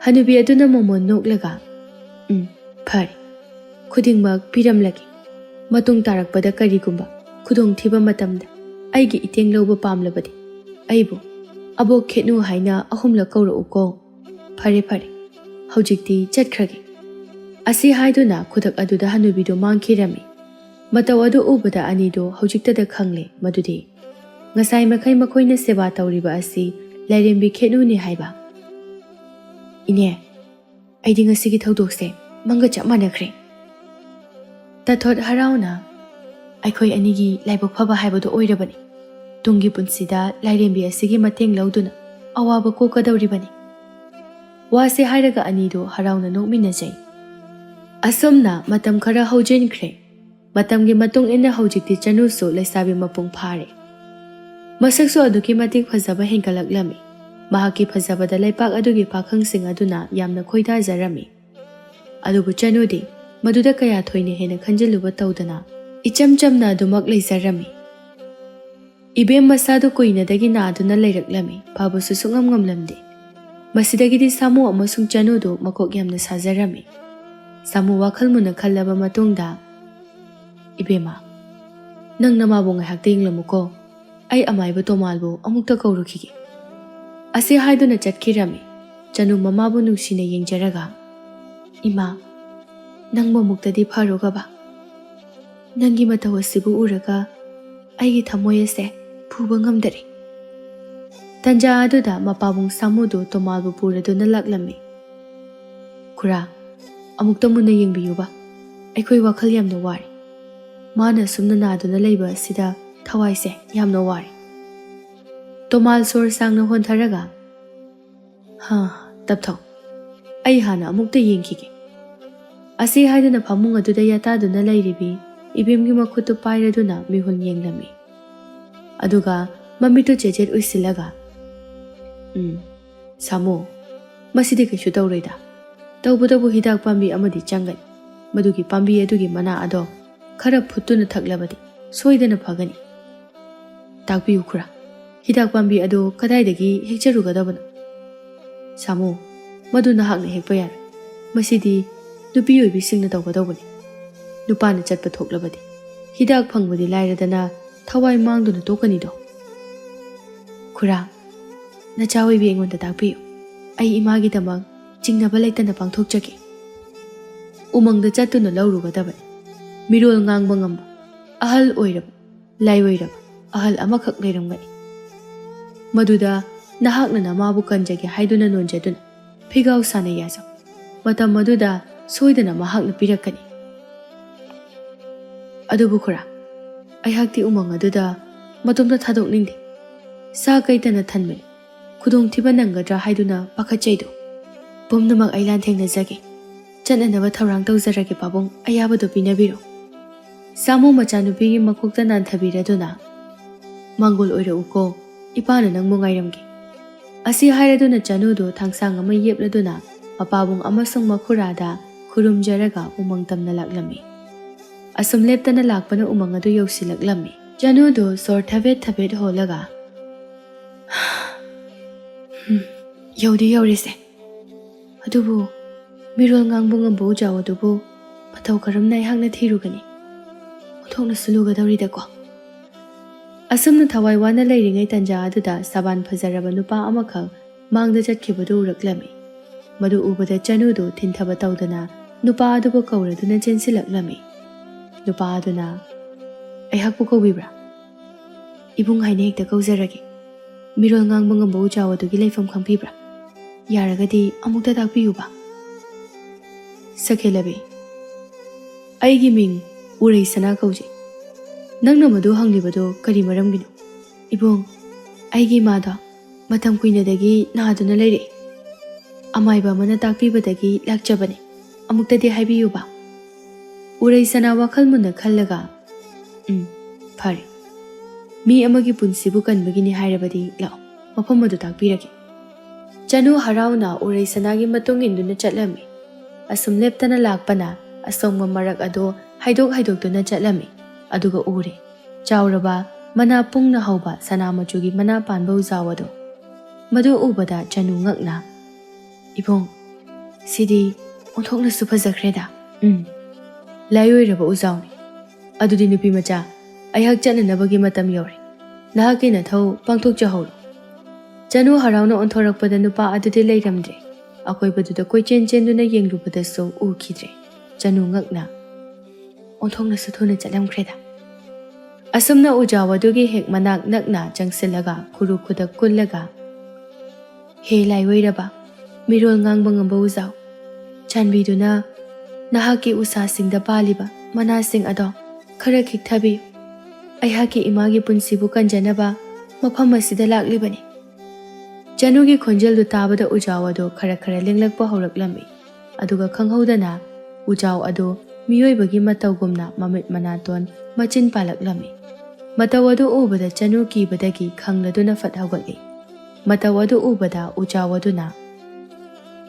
ꯍꯅꯨꯕꯤ ꯑꯗꯨꯅ ꯃꯃꯣꯟ ꯅꯣꯛꯂꯒ, "ꯎꯝ, ꯐꯔꯦ, ꯈꯨꯗꯤꯡꯃꯛ ꯄꯤꯔꯝꯂꯒꯦ꯫ ꯃꯇꯨꯡ ꯇꯥꯔꯛꯄꯗ ꯀꯔꯤꯒꯨꯝꯕ ꯈꯨꯗꯣꯡꯊꯤꯕ ꯃꯇꯝꯗ ꯑꯩꯒꯤ ꯏꯇꯦꯡ ꯂꯧꯕ ꯄꯥꯝꯂꯕꯗꯤ ꯑꯩꯕꯨ ꯑꯕꯣꯛ ꯈꯦꯠꯅꯨ ꯍꯥꯏꯅ ꯑꯍꯨꯝꯂꯛ ꯀꯧꯔꯛꯎꯀꯣ꯫ ꯐꯔꯦ, ꯐꯔꯦ, ꯍꯧꯖꯤꯛꯇꯤ ꯆꯠꯈ꯭ꯔꯒꯦ꯫" ꯑꯁꯤ ꯍꯥꯏꯗꯨꯅ ꯈꯨꯗꯛ ꯑꯗꯨꯗ ꯍꯅꯨꯕꯤꯗꯨ ꯃꯥꯡꯈꯤꯔꯝꯃꯤ꯫ ꯃꯇꯧ ꯑꯗꯨ ꯎꯕꯗ ꯑꯅꯤꯗꯨ ꯍꯧꯖꯤꯛꯇꯗ ꯈꯪꯂꯦ ꯃꯗꯨꯗꯤ ꯉꯁꯥꯏ ꯃꯈꯩ ꯃꯈꯣꯏꯅ ꯁꯦꯕꯥ ꯇꯧꯔꯤꯕ ꯑꯁꯤ ꯂꯥꯏꯔꯦꯝꯕꯤ ꯈꯦꯠꯅꯨꯅꯤ ꯍꯥꯏꯕ꯫ "ꯏꯅꯦ, ꯑꯩꯗꯤ ꯉꯁꯤꯒꯤ ꯊꯧꯗꯣꯛꯁꯦ ꯃꯪꯒ ꯆꯞ ꯃꯥꯟꯅꯈ꯭ꯔꯦ꯫" ꯇꯥꯊꯣꯠ ꯍꯔꯥꯎꯅ, "ꯑꯩꯈꯣꯏ ꯑꯅꯤꯒꯤ ꯂꯥꯏꯕꯛ ꯐꯕ ꯍꯥꯏꯕꯗꯨ ꯑꯣꯏꯔꯕꯅꯤ꯫ ꯇꯨꯡꯒꯤ ꯄꯨꯟꯁꯤꯗ ꯂꯥꯏꯔꯦꯝꯕꯤ ꯑꯁꯤꯒꯤ ꯃꯇꯦꯡ ꯂꯧꯗꯨꯅ ꯑꯋꯥꯕ ꯀꯣꯛꯀꯗꯧꯔꯤꯕꯅꯤ꯫" ꯋꯥꯁꯦ ꯍꯥꯏꯔꯒ ꯑꯅꯤꯗꯨ ꯍꯔꯥꯎꯅ ꯅꯣꯛꯃꯤꯟꯅꯖꯩ꯫ ꯑꯁꯨꯝꯅ ꯃꯇꯝ ꯈꯔ ꯍꯧꯖꯤꯟꯈ꯭ꯔꯦ꯫ ꯃꯇꯝꯒꯤ ꯃꯇꯨꯡ ꯏꯟꯅ ꯍꯧꯖꯤꯛꯇꯤ ꯆꯅꯨꯁꯨ ꯂꯩꯁꯥꯕꯤ ꯃꯄꯨꯡ ꯐꯥꯔꯦ꯫ ꯃꯁꯛꯁꯨ ꯑꯗꯨꯛꯀꯤ ꯃꯇꯤꯛ ꯐꯖꯕ ꯍꯦꯟꯒꯠꯂꯛꯂꯝꯃꯤ꯫ ꯃꯍꯥꯛꯀꯤ ꯐꯖꯕꯗ ꯂꯩꯄꯥꯛ ꯑꯗꯨꯒꯤ ꯄꯥꯈꯪꯁꯤꯡ ꯑꯗꯨꯅ ꯌꯥꯝꯅ ꯈꯣꯏꯗꯥꯖꯔꯝꯃꯤ꯫ ꯑꯗꯨꯕꯨ ꯆꯅꯨꯗꯤ ꯃꯗꯨꯗ ꯀꯌꯥ ꯊꯣꯏꯅ ꯍꯦꯟꯅ ꯈꯟꯖꯤꯜꯂꯨꯕ ꯇꯧꯗꯅ ꯏꯆꯝ ꯆꯝꯅ ꯑꯗꯨꯃꯛ ꯂꯩꯖꯔꯝꯃꯤ꯫ ꯏꯕꯦꯝ ꯃꯁꯥꯗꯨ ꯀꯨꯏꯅꯗꯒꯤ ꯅꯥꯗꯨꯅ ꯂꯩꯔꯛꯂꯝꯃꯤ, ꯐꯕꯁꯨ ꯁꯨꯡꯉꯝ ꯉꯝꯂꯝꯗꯦ꯫ ꯃꯁꯤꯗꯒꯤꯗꯤ ꯁꯥꯃꯨ ꯑꯃꯁꯨꯡ ꯆꯅꯨꯗꯨ ꯃꯀꯣꯛ ꯌꯥꯝꯅ ꯁꯥꯖꯔꯝꯃꯤ꯫ ꯁꯥꯃꯨ ꯋꯥꯈꯜ ꯃꯨꯟꯅ ꯈꯜꯂꯕ ꯃꯇꯨꯡꯗ, "ꯏꯕꯦꯝꯃ, ꯅꯪ ꯅꯃꯥꯕꯨ ꯉꯥꯏꯍꯥꯛꯇ ꯌꯦꯡꯂꯝꯃꯨꯀꯣ, ꯑꯩ ꯑꯃꯥꯏꯕ ꯇꯣꯃꯥꯜꯕꯨ ꯑꯃꯨꯛꯇ ꯀꯧꯔꯨꯈꯤꯒꯦ꯫" ꯑꯁꯤ ꯍꯥꯏꯗꯨꯅ ꯆꯠꯈꯤꯔꯝꯃꯤ꯫ ꯆꯅꯨ ꯃꯃꯥꯕꯨ ꯅꯨꯡꯁꯤꯅ ꯌꯦꯡꯖꯔꯒ, "ꯏꯃꯥ, ꯅꯪꯕꯨ ꯑꯃꯨꯛꯇꯗꯤ ꯐꯔꯨꯒꯕ?" "ꯅꯪꯒꯤ ꯃꯇꯧ ꯑꯁꯤꯕꯨ ꯎꯔꯒ ꯑꯩꯒꯤ ꯊꯃꯣꯏ ꯑꯁꯦ ꯐꯨꯕ ꯉꯝꯗꯔꯦ꯫" ꯇꯟꯖꯥ ꯑꯗꯨꯗ ꯃꯄꯥꯕꯨꯡ ꯁꯥꯃꯨꯗꯨ ꯇꯣꯃꯥꯜꯕꯨ ꯄꯨꯔꯗꯨꯅ ꯂꯥꯛꯂꯝꯃꯤ꯫ "ꯈꯨꯔꯥ, ꯑꯃꯨꯛꯇ ꯃꯨꯟꯅ ꯌꯦꯡꯕꯤꯌꯨꯕ꯫ ꯑꯩꯈꯣꯏ ꯋꯥꯈꯜ ꯌꯥꯝꯅ ꯋꯥꯔꯦ꯫ ꯃꯥꯅ ꯑꯁꯨꯝꯅ ꯅꯥꯗꯨꯅ ꯂꯩꯕ ꯑꯁꯤꯗ ꯊꯋꯥꯏꯁꯦ ꯌꯥꯝꯅ ꯋꯥꯔꯦ꯫" ꯇꯣꯃꯥꯜ ꯁꯣꯔ ꯁꯥꯡꯅ ꯍꯣꯟꯊꯔꯒ, "ꯍꯥ, ꯇꯞꯊꯧ꯫ ꯑꯩ ꯍꯥꯟꯅ ꯑꯃꯨꯛꯇ ꯌꯦꯡꯈꯤꯒꯦ꯫" ꯑꯁꯤ ꯍꯥꯏꯗꯨꯅ ꯐꯃꯨꯡ ꯑꯗꯨꯗ ꯌꯥꯇꯥꯗꯨꯅ ꯂꯩꯔꯤꯕꯤ ꯏꯕꯦꯝꯒꯤ ꯃꯈꯨꯠꯇꯨ ꯄꯥꯏꯔꯗꯨꯅ ꯃꯤꯍꯨꯟ ꯌꯦꯡꯂꯝꯃꯤ꯫ ꯑꯗꯨꯒ ꯃꯃꯤꯠꯇꯨ ꯆꯦꯆꯦꯠ ꯎꯏꯁꯤꯜꯂꯒ, "ꯎꯝ, ꯁꯥꯃꯨ, ꯃꯁꯤꯗꯤ ꯀꯩꯁꯨ ꯇꯧꯔꯣꯏꯗ꯫ ꯇꯧꯕꯇꯕꯨ ꯍꯤꯗꯥꯛ ꯄꯥꯝꯕꯤ ꯑꯃꯗꯤ ꯆꯪꯒꯅꯤ꯫ ꯃꯗꯨꯒꯤ ꯄꯥꯝꯕꯤ ꯑꯗꯨꯒꯤ ꯃꯅꯥ ꯑꯗꯣ ꯈꯔ ꯐꯨꯠꯇꯨꯅ ꯊꯛꯂꯕꯗꯤ ꯁꯣꯏꯗꯅ ꯐꯒꯅꯤ꯫" "ꯇꯥꯛꯄꯤꯌꯨ ꯈꯨꯔꯥ, ꯍꯤꯗꯥꯛ ꯄꯥꯝꯕꯤ ꯑꯗꯨ ꯀꯗꯥꯏꯗꯒꯤ ꯍꯦꯛꯆꯔꯨꯒꯗꯕꯅꯣ?" "ꯁꯥꯃꯨ, ꯃꯗꯨ ꯅꯍꯥꯛꯅ ꯍꯦꯛꯄ ꯌꯥꯔꯣꯏ꯫ ꯃꯁꯤꯗꯤ ꯅꯨꯄꯤ ꯑꯣꯏꯕꯤꯁꯤꯡꯅ ꯇꯧꯒꯗꯧꯕꯅꯤ꯫ ꯅꯨꯄꯥꯅ ꯆꯠꯄ ꯊꯣꯛꯂꯕꯗꯤ ꯍꯤꯗꯥꯛ ꯐꯪꯕꯗꯤ ꯂꯥꯏꯔꯗꯅ ꯊꯋꯥꯏ ꯃꯥꯡꯗꯨꯅ ꯇꯣꯛꯀꯅꯤꯗꯣ꯫" "ꯈꯨꯔꯥ, ꯅꯆꯥ ꯑꯣꯏꯕꯤ ꯑꯩꯉꯣꯟꯗ ꯇꯥꯛꯄꯤꯌꯨ꯫ ꯑꯩ ꯏꯃꯥꯒꯤꯗꯃꯛ ꯆꯤꯡꯅꯕ ꯂꯩꯇꯅ ꯄꯥꯡꯊꯣꯛꯆꯒꯦ꯫" ꯎꯃꯪꯗ ꯆꯠꯇꯨꯅ ꯂꯧꯔꯨꯒꯗꯕꯅꯤ꯫ ꯃꯤꯔꯣꯜ ꯉꯥꯡꯕ ꯉꯝꯕ, ꯑꯍꯜ ꯑꯣꯏꯔꯕ, ꯂꯥꯏꯑꯣꯏꯔꯕ ꯑꯍꯜ ꯑꯃꯈꯛ ꯂꯩꯔꯝꯒꯅꯤ꯫ ꯃꯗꯨꯗ ꯅꯍꯥꯛꯅ ꯅꯃꯥꯕꯨ ꯀꯟꯖꯒꯦ ꯍꯥꯏꯗꯨꯅ ꯅꯣꯟꯖꯗꯨꯅ ꯐꯤꯒꯥꯎ ꯁꯥꯟꯅ ꯌꯥꯖꯧ꯫ ꯃꯇꯝ ꯑꯗꯨꯗ ꯁꯣꯏꯗꯅ ꯃꯍꯥꯛꯅ ꯄꯤꯔꯛꯀꯅꯤ꯫ ꯑꯗꯨꯕꯨ ꯈꯨꯔꯥ, ꯑꯩꯍꯥꯛꯇꯤ ꯎꯃꯪ ꯑꯗꯨꯗ ꯃꯇꯣꯝꯇ ꯊꯥꯗꯣꯛꯅꯤꯡꯗꯦ꯫ ꯁꯥ ꯀꯩꯇꯅ ꯊꯟꯕꯅꯤ꯫ ꯈꯨꯗꯣꯡꯊꯤꯕ ꯅꯪꯒꯗ꯭ꯔꯥ ꯍꯥꯏꯗꯨꯅ ꯄꯥꯈꯠꯆꯩꯗꯣ꯫ ꯄꯨꯝꯅꯃꯛ ꯑꯩ ꯂꯥꯟꯊꯦꯡꯅꯖꯒꯦ꯫ ꯆꯠꯅꯅꯕ ꯊꯧꯔꯥꯡ ꯇꯧꯖꯔꯒꯦ ꯄꯥꯕꯨꯡ, ꯑꯌꯥꯕꯗꯨ ꯄꯤꯅꯕꯤꯔꯣ꯫ ꯁꯥꯃꯨ ꯃꯆꯥꯅꯨꯄꯤꯒꯤ ꯃꯀꯣꯛꯇ ꯅꯥꯟꯊꯕꯤꯔꯗꯨꯅ, "ꯃꯥꯡꯒꯣꯜ ꯑꯣꯏꯔꯛꯎꯀꯣ, ꯏꯄꯥꯅ ꯅꯪꯕꯨ ꯉꯥꯏꯔꯝꯒꯦ꯫" ꯑꯁꯤ ꯍꯥꯏꯔꯗꯨꯅ ꯆꯅꯨꯗꯨ ꯊꯥꯡꯁꯥꯡ ꯑꯃ ꯌꯦꯞꯂꯗꯨꯅ ꯃꯄꯥꯕꯨꯡ ꯑꯃꯁꯨꯡ ꯃꯈꯨꯔꯥꯗ ꯈꯨꯔꯨꯝꯖꯔꯒ ꯎꯃꯪ ꯇꯝꯅ ꯂꯥꯛꯂꯝꯃꯤ꯫ ꯑꯁꯨꯝ ꯂꯦꯞꯇꯅ ꯂꯥꯛꯄꯅ ꯎꯃꯪ ꯑꯗꯨ ꯌꯧꯁꯤꯜꯂꯛꯂꯝꯃꯤ꯫ ꯆꯅꯨꯗꯨ ꯁꯣꯔ ꯊꯕꯦꯠ ꯊꯕꯦꯠ ꯍꯣꯜꯂꯒ, "ꯍꯝ, ꯌꯧꯗꯤ ꯌꯧꯔꯦꯁꯦ꯫ ꯑꯗꯨꯕꯨ ꯃꯤꯔꯣꯜ ꯉꯥꯡꯕ ꯉꯝꯕ ꯎꯖꯥꯎ ꯑꯗꯨꯕꯨ ꯃꯇꯧ ꯀꯔꯝꯅ ꯑꯩꯍꯥꯛꯅ ꯊꯤꯔꯨꯒꯅꯤ? ꯑꯣꯟꯊꯣꯛꯅꯁꯨ ꯂꯨꯒꯗꯧꯔꯤꯗꯀꯣ꯫" ꯑꯁꯨꯝꯅ ꯊꯋꯥꯏ ꯋꯥꯅ ꯂꯩꯔꯤꯉꯩ ꯇꯟꯖꯥ ꯑꯗꯨꯗ ꯁꯕꯥꯟ ꯐꯖꯔꯕ ꯅꯨꯄꯥ ꯑꯃꯈꯛ ꯃꯥꯡꯗ ꯆꯠꯈꯤꯕꯗꯨ ꯎꯔꯛꯂꯝꯃꯤ꯫ ꯃꯗꯨ ꯎꯕꯗ ꯆꯅꯨꯗꯨ ꯊꯤꯟꯊꯕ ꯇꯧꯗꯅ ꯅꯨꯄꯥ ꯑꯗꯨꯕꯨ ꯀꯧꯔꯗꯨꯅ ꯆꯦꯟꯁꯤꯜꯂꯛꯂꯝꯃꯤ꯫ ꯅꯨꯄꯥ ꯑꯗꯨꯅ, "ꯑꯩꯍꯥꯛꯄꯨ ꯀꯧꯕꯤꯕ꯭ꯔꯥ?" "ꯏꯕꯨꯡ ꯍꯥꯏꯅ ꯍꯦꯛꯇ ꯀꯧꯖꯔꯒꯦ꯫ ꯃꯤꯔꯣꯜ ꯉꯥꯡꯕ ꯉꯝꯕ ꯎꯖꯥꯎ ꯑꯗꯨꯒꯤ ꯂꯩꯐꯝ ꯈꯪꯕꯤꯕ꯭ꯔꯥ? ꯌꯥꯔꯒꯗꯤ ꯑꯃꯨꯛꯇ ꯇꯥꯛꯄꯤꯌꯨꯕ꯫" ꯁꯈꯦꯂꯕꯤ, "ꯑꯩꯒꯤ ꯃꯤꯡ ꯎꯔꯩ ꯁꯅꯥ ꯀꯧꯖꯩ꯫ ꯅꯪꯅ ꯃꯗꯨ ꯍꯪꯂꯤꯕꯗꯨ ꯀꯔꯤ ꯃꯔꯝꯒꯤꯅꯣ?" "ꯏꯕꯨꯡ, ꯑꯩꯒꯤ ꯏꯃꯥꯗꯣ ꯃꯇꯝ ꯀꯨꯏꯅꯗꯒꯤ ꯅꯥꯗꯨꯅ ꯂꯩꯔꯛꯏ꯫ ꯑꯃꯥꯏꯕ ꯑꯃꯅ ꯇꯥꯛꯄꯤꯕꯗꯒꯤ ꯂꯥꯛꯆꯕꯅꯤ꯫ ꯑꯃꯨꯛꯇꯗꯤ ꯍꯥꯏꯕꯤꯌꯨꯕ꯫" ꯎꯔꯩ ꯁꯅꯥ ꯋꯥꯈꯜ ꯃꯨꯟꯅ ꯈꯜꯂꯒ, "ꯎꯝ, ꯐꯔꯦ꯫ ꯃꯤ ꯑꯃꯒꯤ ꯄꯨꯟꯁꯤꯕꯨ ꯀꯟꯕꯒꯤꯅꯤ ꯍꯥꯏꯔꯕꯗꯤ ꯂꯥꯛꯑꯣ, ꯃꯐꯝ ꯑꯗꯨ ꯇꯥꯛꯄꯤꯔꯒꯦ꯫" ꯆꯅꯨ ꯍꯔꯥꯎꯅ ꯎꯔꯩ ꯁꯅꯥꯒꯤ ꯃꯇꯨꯡ ꯏꯟꯗꯨꯅ ꯆꯠꯂꯝꯃꯤ꯫ ꯑꯁꯨꯝ ꯂꯦꯞꯇꯅ ꯂꯥꯛꯄꯅ ꯑꯁꯣꯡꯕ ꯃꯔꯛ ꯑꯗꯨ ꯍꯥꯏꯗꯣꯛ ꯍꯥꯏꯗꯣꯛꯇꯨꯅ ꯆꯠꯂꯝꯃꯤ꯫ ꯑꯗꯨꯒ ꯎꯔꯦ, ꯆꯥꯎꯔꯕ, ꯃꯅꯥ ꯄꯨꯡꯅ ꯍꯧꯕ ꯁꯅꯥ ꯃꯆꯨꯒꯤ ꯃꯅꯥ ꯄꯥꯟꯕ ꯎꯖꯥꯎ ꯑꯗꯨ꯫ ꯃꯗꯨ ꯎꯕꯗ ꯆꯅꯨ ꯉꯛꯅ, "ꯏꯕꯨꯡ, ꯁꯤꯗꯤ ꯑꯣꯟꯊꯣꯛꯅꯁꯨ ꯐꯖꯈ꯭ꯔꯦꯗ꯫ ꯎꯝ, ꯂꯥꯏꯑꯣꯏꯔꯕ ꯎꯖꯥꯎꯅꯤ꯫ ꯑꯗꯨꯗꯤ ꯅꯨꯄꯤ ꯃꯆꯥ, ꯑꯩꯍꯥꯛ ꯆꯠꯅꯅꯕꯒꯤ ꯃꯇꯝ ꯌꯧꯔꯦ꯫ ꯅꯍꯥꯛꯀꯤ ꯅꯊꯧ ꯄꯥꯡꯊꯣꯛꯆꯍꯧꯔꯣ꯫" ꯆꯅꯨ ꯍꯔꯥꯎꯅ ꯑꯣꯟꯊꯣꯔꯛꯄꯗ ꯅꯨꯄꯥ ꯑꯗꯨꯗꯤ ꯂꯩꯔꯝꯗ꯭ꯔꯦ꯫ ꯑꯀꯣꯏꯕꯗꯨꯗ ꯀꯣꯏꯆꯦꯟ ꯆꯦꯟꯗꯨꯅ ꯌꯦꯡꯂꯨꯕꯗꯁꯨ ꯎꯈꯤꯗ꯭ꯔꯦ꯫ ꯆꯅꯨ ꯉꯛꯅ, "ꯑꯣꯟꯊꯣꯛꯅꯁꯨ ꯊꯨꯅ ꯆꯠꯂꯝꯈ꯭ꯔꯦꯗ꯫" ꯑꯁꯨꯝꯅ ꯎꯖꯥꯎ ꯑꯗꯨꯒꯤ ꯍꯦꯛ ꯃꯅꯥꯛ ꯅꯛꯅ ꯆꯪꯁꯤꯜꯂꯒ ꯈꯨꯔꯨ ꯈꯨꯗꯛ ꯀꯨꯜꯂꯒ, "ꯍꯦ ꯂꯥꯏꯑꯣꯏꯔꯕ, ꯃꯤꯔꯣꯜ ꯉꯥꯡꯕ ꯉꯝꯕ ꯎꯖꯥꯎ, ꯆꯥꯟꯕꯤꯗꯨꯅ ꯅꯍꯥꯛꯀꯤ ꯎꯁꯥꯁꯤꯡꯗ ꯄꯥꯜꯂꯤꯕ ꯃꯅꯥꯁꯤꯡ ꯑꯗꯣ ꯈꯔ ꯈꯤꯛꯊꯕꯤꯌꯨ꯫ ꯑꯩꯍꯥꯛꯀꯤ ꯏꯃꯥꯒꯤ ꯄꯨꯟꯁꯤꯕꯨ ꯀꯟꯖꯅꯕ ꯃꯐꯝ ꯑꯁꯤꯗ ꯂꯥꯛꯂꯤꯕꯅꯤ꯫" ꯆꯅꯨꯒꯤ ꯈꯣꯟꯖꯦꯜꯗꯨ ꯇꯥꯕꯗ ꯎꯖꯥꯎ ꯑꯗꯣ ꯈꯔ ꯈꯔ ꯂꯦꯡꯂꯛꯄ ꯍꯧꯔꯛꯂꯝꯃꯤ꯫ ꯑꯗꯨꯒ ꯈꯪꯍꯧꯗꯅ ꯎꯖꯥꯎ ꯑꯗꯨ ꯃꯤꯑꯣꯏꯕꯒꯤ ꯃꯇꯧꯒꯨꯝꯅ ꯃꯃꯤꯠ ꯃꯅꯥꯇꯣꯟ ꯃꯆꯤꯟ ꯄꯥꯜꯂꯛꯂꯝꯃꯤ꯫ ꯃꯇꯧ ꯑꯗꯨ ꯎꯕꯗ ꯆꯅꯨ ꯀꯤꯕꯗꯒꯤ ꯈꯪꯂꯗꯨꯅ ꯐꯠ ꯍꯧꯒꯠꯂꯤ꯫ ꯃꯇꯧ ꯑꯗꯨ ꯎꯕꯗ ꯎꯖꯥꯎ ꯑꯗꯨꯅ,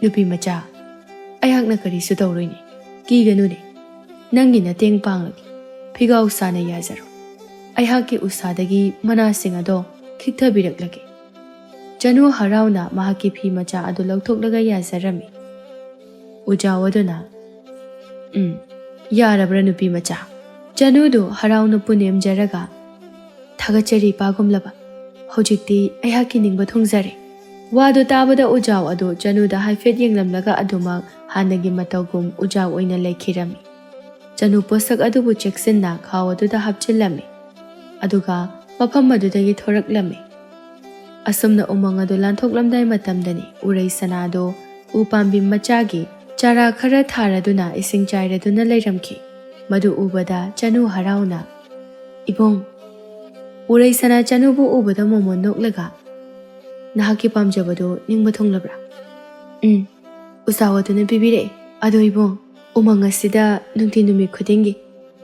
"ꯅꯨꯄꯤ ꯃꯆꯥ, ꯑꯩꯍꯥꯛꯅ ꯀꯔꯤꯁꯨ ꯇꯧꯔꯣꯏꯅꯦ, ꯀꯤꯒꯅꯨꯅꯦ꯫ ꯅꯪꯒꯤ ꯅꯇꯦꯡ ꯄꯥꯡꯂꯒꯦ꯫ ꯐꯤꯒꯥꯎ ꯁꯥꯅ ꯌꯥꯖꯔꯣ꯫ ꯑꯩꯍꯥꯛꯀꯤ ꯎꯁꯥꯗꯒꯤ ꯃꯅꯥꯁꯤꯡ ꯑꯗꯣ ꯈꯤꯛꯊꯕꯤꯔꯛꯂꯒꯦ꯫" ꯆꯅꯨ ꯍꯔꯥꯎꯅ ꯃꯍꯥꯛꯀꯤ ꯐꯤ ꯃꯆꯥ ꯑꯗꯨ ꯂꯧꯊꯣꯛꯂꯒ ꯌꯥꯖꯔꯝꯃꯤ꯫ ꯎꯖꯥꯎ ꯑꯗꯨꯅ, "ꯎꯝ, ꯌꯥꯔꯕ꯭ꯔꯥ ꯅꯨꯄꯤ ꯃꯆꯥ?" ꯆꯅꯨꯗꯨ ꯍꯔꯥꯎꯅ ꯄꯨꯅꯦꯝꯖꯔꯒ, "ꯊꯥꯒꯠꯆꯔꯤ ꯏꯄꯥꯒꯨꯝꯂꯕ꯫ ꯍꯧꯖꯤꯛꯇꯤ ꯑꯩꯍꯥꯛꯀꯤ ꯅꯤꯡꯕ ꯊꯨꯡꯖꯔꯦ꯫" ꯋꯥꯗꯨ ꯇꯥꯕꯗ ꯎꯖꯥꯎ ꯑꯗꯨ ꯆꯅꯨꯗ ꯍꯥꯏꯐꯦꯠ ꯌꯦꯡꯂꯝꯂꯒ ꯑꯗꯨꯃꯛ ꯍꯥꯟꯅꯒꯤ ꯃꯇꯧꯒꯨꯝ ꯎꯖꯥꯎ ꯑꯣꯏꯅ ꯂꯩꯈꯤꯔꯝꯃꯤ꯫ ꯆꯅꯨ ꯄꯣꯠꯁꯛ ꯑꯗꯨꯕꯨ ꯆꯦꯛꯁꯤꯟꯅ ꯈꯥꯎ ꯑꯗꯨꯗ ꯍꯥꯞꯆꯤꯜꯂꯝꯃꯤ꯫ ꯑꯗꯨꯒ ꯃꯐꯝ ꯑꯗꯨꯗꯒꯤ ꯊꯣꯔꯛꯂꯝꯃꯤ꯫ ꯑꯁꯨꯝꯅ ꯎꯃꯪ ꯑꯗꯨ ꯂꯥꯟꯊꯣꯛꯂꯝꯗꯥꯏ ꯃꯇꯝꯗꯅꯤ ꯎꯔꯩ ꯁꯅꯥꯗꯨ ꯎ ꯄꯥꯝꯕꯤ ꯃꯆꯥꯒꯤ ꯆꯥꯔꯥ ꯈꯔ ꯊꯥꯔꯗꯨꯅ ꯏꯁꯤꯡ ꯆꯥꯏꯔꯗꯨꯅ ꯂꯩꯔꯝꯈꯤ꯫ ꯃꯗꯨ ꯎꯕꯗ ꯆꯅꯨ ꯍꯔꯥꯎꯅ, "ꯏꯕꯨꯡ!" ꯎꯔꯩ ꯁꯅꯥ ꯆꯅꯨꯕꯨ ꯎꯕꯗ ꯃꯣꯃꯣꯟ ꯅꯣꯛꯂꯒ, "ꯅꯍꯥꯛꯀꯤ ꯄꯥꯝꯖꯕꯗꯨ ꯅꯤꯡꯕ ꯊꯨꯡꯂꯕ꯭ꯔꯥ?" "ꯎꯝ, ꯎꯖꯥꯎ ꯑꯗꯨꯅ ꯄꯤꯕꯤꯔꯛꯑꯦ꯫ ꯑꯗꯣ ꯏꯕꯨꯡ, ꯎꯃꯪ ꯑꯁꯤꯗ ꯅꯨꯡꯇꯤ ꯅꯨꯃꯤꯠ ꯈꯨꯗꯤꯡꯒꯤ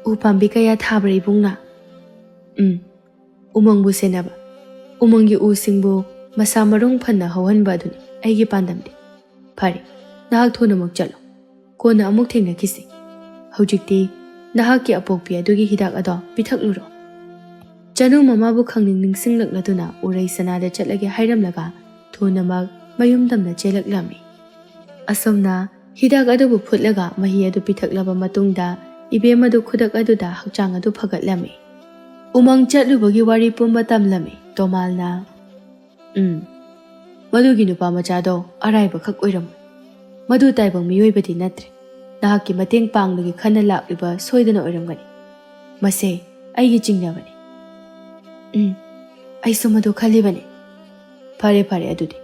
ꯎ ꯄꯥꯝꯕꯤ ꯀꯌꯥ ꯊꯥꯕ꯭ꯔꯥ ꯏꯕꯨꯡꯅ?" "ꯎꯝ, ꯎꯃꯪꯕꯨ ꯁꯦꯟꯅꯕ, ꯎꯃꯪꯒꯤ ꯎꯁꯤꯡꯕꯨ ꯃꯁꯥ ꯃꯔꯨꯡ ꯐꯅ ꯍꯧꯍꯟꯕ ꯑꯗꯨꯅꯤ ꯑꯩꯒꯤ ꯄꯥꯟꯗꯝꯗꯤ꯫ ꯐꯔꯦ, ꯅꯍꯥꯛ ꯊꯨꯅꯃꯛ ꯆꯠꯂꯣ꯫ ꯀꯣꯟꯅ ꯑꯃꯨꯛ ꯊꯦꯡꯅꯈꯤꯁꯤ꯫ ꯍꯧꯖꯤꯛꯇꯤ ꯅꯍꯥꯛꯀꯤ ꯑꯄꯣꯛꯄꯤ ꯑꯗꯨꯒꯤ ꯍꯤꯗꯥꯛ ꯑꯗꯣ ꯄꯤꯊꯛꯂꯨꯔꯣ꯫" ꯆꯅꯨ ꯃꯃꯥꯕꯨ ꯈꯪꯅꯤꯡ ꯅꯤꯡꯁꯤꯡꯂꯛꯂꯗꯨꯅ ꯎꯔꯩ ꯁꯅꯥꯗ ꯆꯠꯂꯒꯦ ꯍꯥꯏꯔꯝꯂꯒ ꯊꯨꯅꯃꯛ ꯃꯌꯨꯝ ꯇꯝꯅ ꯆꯦꯜꯂꯛꯂꯝꯃꯤ꯫ ꯑꯁꯨꯝꯅ ꯍꯤꯗꯥꯛ ꯑꯗꯨꯕꯨ ꯐꯨꯠꯂꯒ ꯃꯍꯤ ꯑꯗꯨ ꯄꯤꯊꯛꯂꯕ ꯃꯇꯨꯡꯗ ꯏꯕꯦꯝ ꯑꯗꯨ ꯈꯨꯗꯛ ꯑꯗꯨꯗ ꯍꯛꯆꯥꯡ ꯑꯗꯨ ꯐꯒꯠꯂꯝꯃꯤ꯫ ꯎꯃꯪ ꯆꯠꯂꯨꯕꯒꯤ ꯋꯥꯔꯤ ꯄꯨꯝꯕ ꯇꯝꯂꯝꯃꯤ꯫ ꯇꯣꯃꯥꯜꯅ, "ꯎꯝ, ꯃꯗꯨꯒꯤ ꯅꯨꯄꯥ ꯃꯆꯥꯗꯣ ꯑꯔꯥꯏꯕꯈꯛ ꯑꯣꯏꯔꯝꯃꯣꯏ꯫ ꯃꯗꯨ ꯇꯥꯏꯕꯪ ꯃꯤꯑꯣꯏꯕꯗꯤ ꯅꯠꯇ꯭ꯔꯦ꯫ ꯅꯍꯥꯛꯀꯤ ꯃꯇꯦꯡ ꯄꯥꯡꯕꯒꯤ ꯈꯟꯅ ꯂꯥꯛꯂꯤꯕ ꯁꯣꯏꯗꯅ ꯑꯣꯏꯔꯝꯒꯅꯤ꯫ ꯃꯁꯦ ꯑꯩꯒꯤ ꯆꯤꯡꯅꯕꯅꯤ꯫" "ꯎꯝ, ꯑꯩꯁꯨ ꯃꯗꯨ ꯈꯜꯂꯤꯕꯅꯤ꯫ ꯐꯔꯦ, ꯐꯔꯦ, ꯑꯗꯨꯗꯤ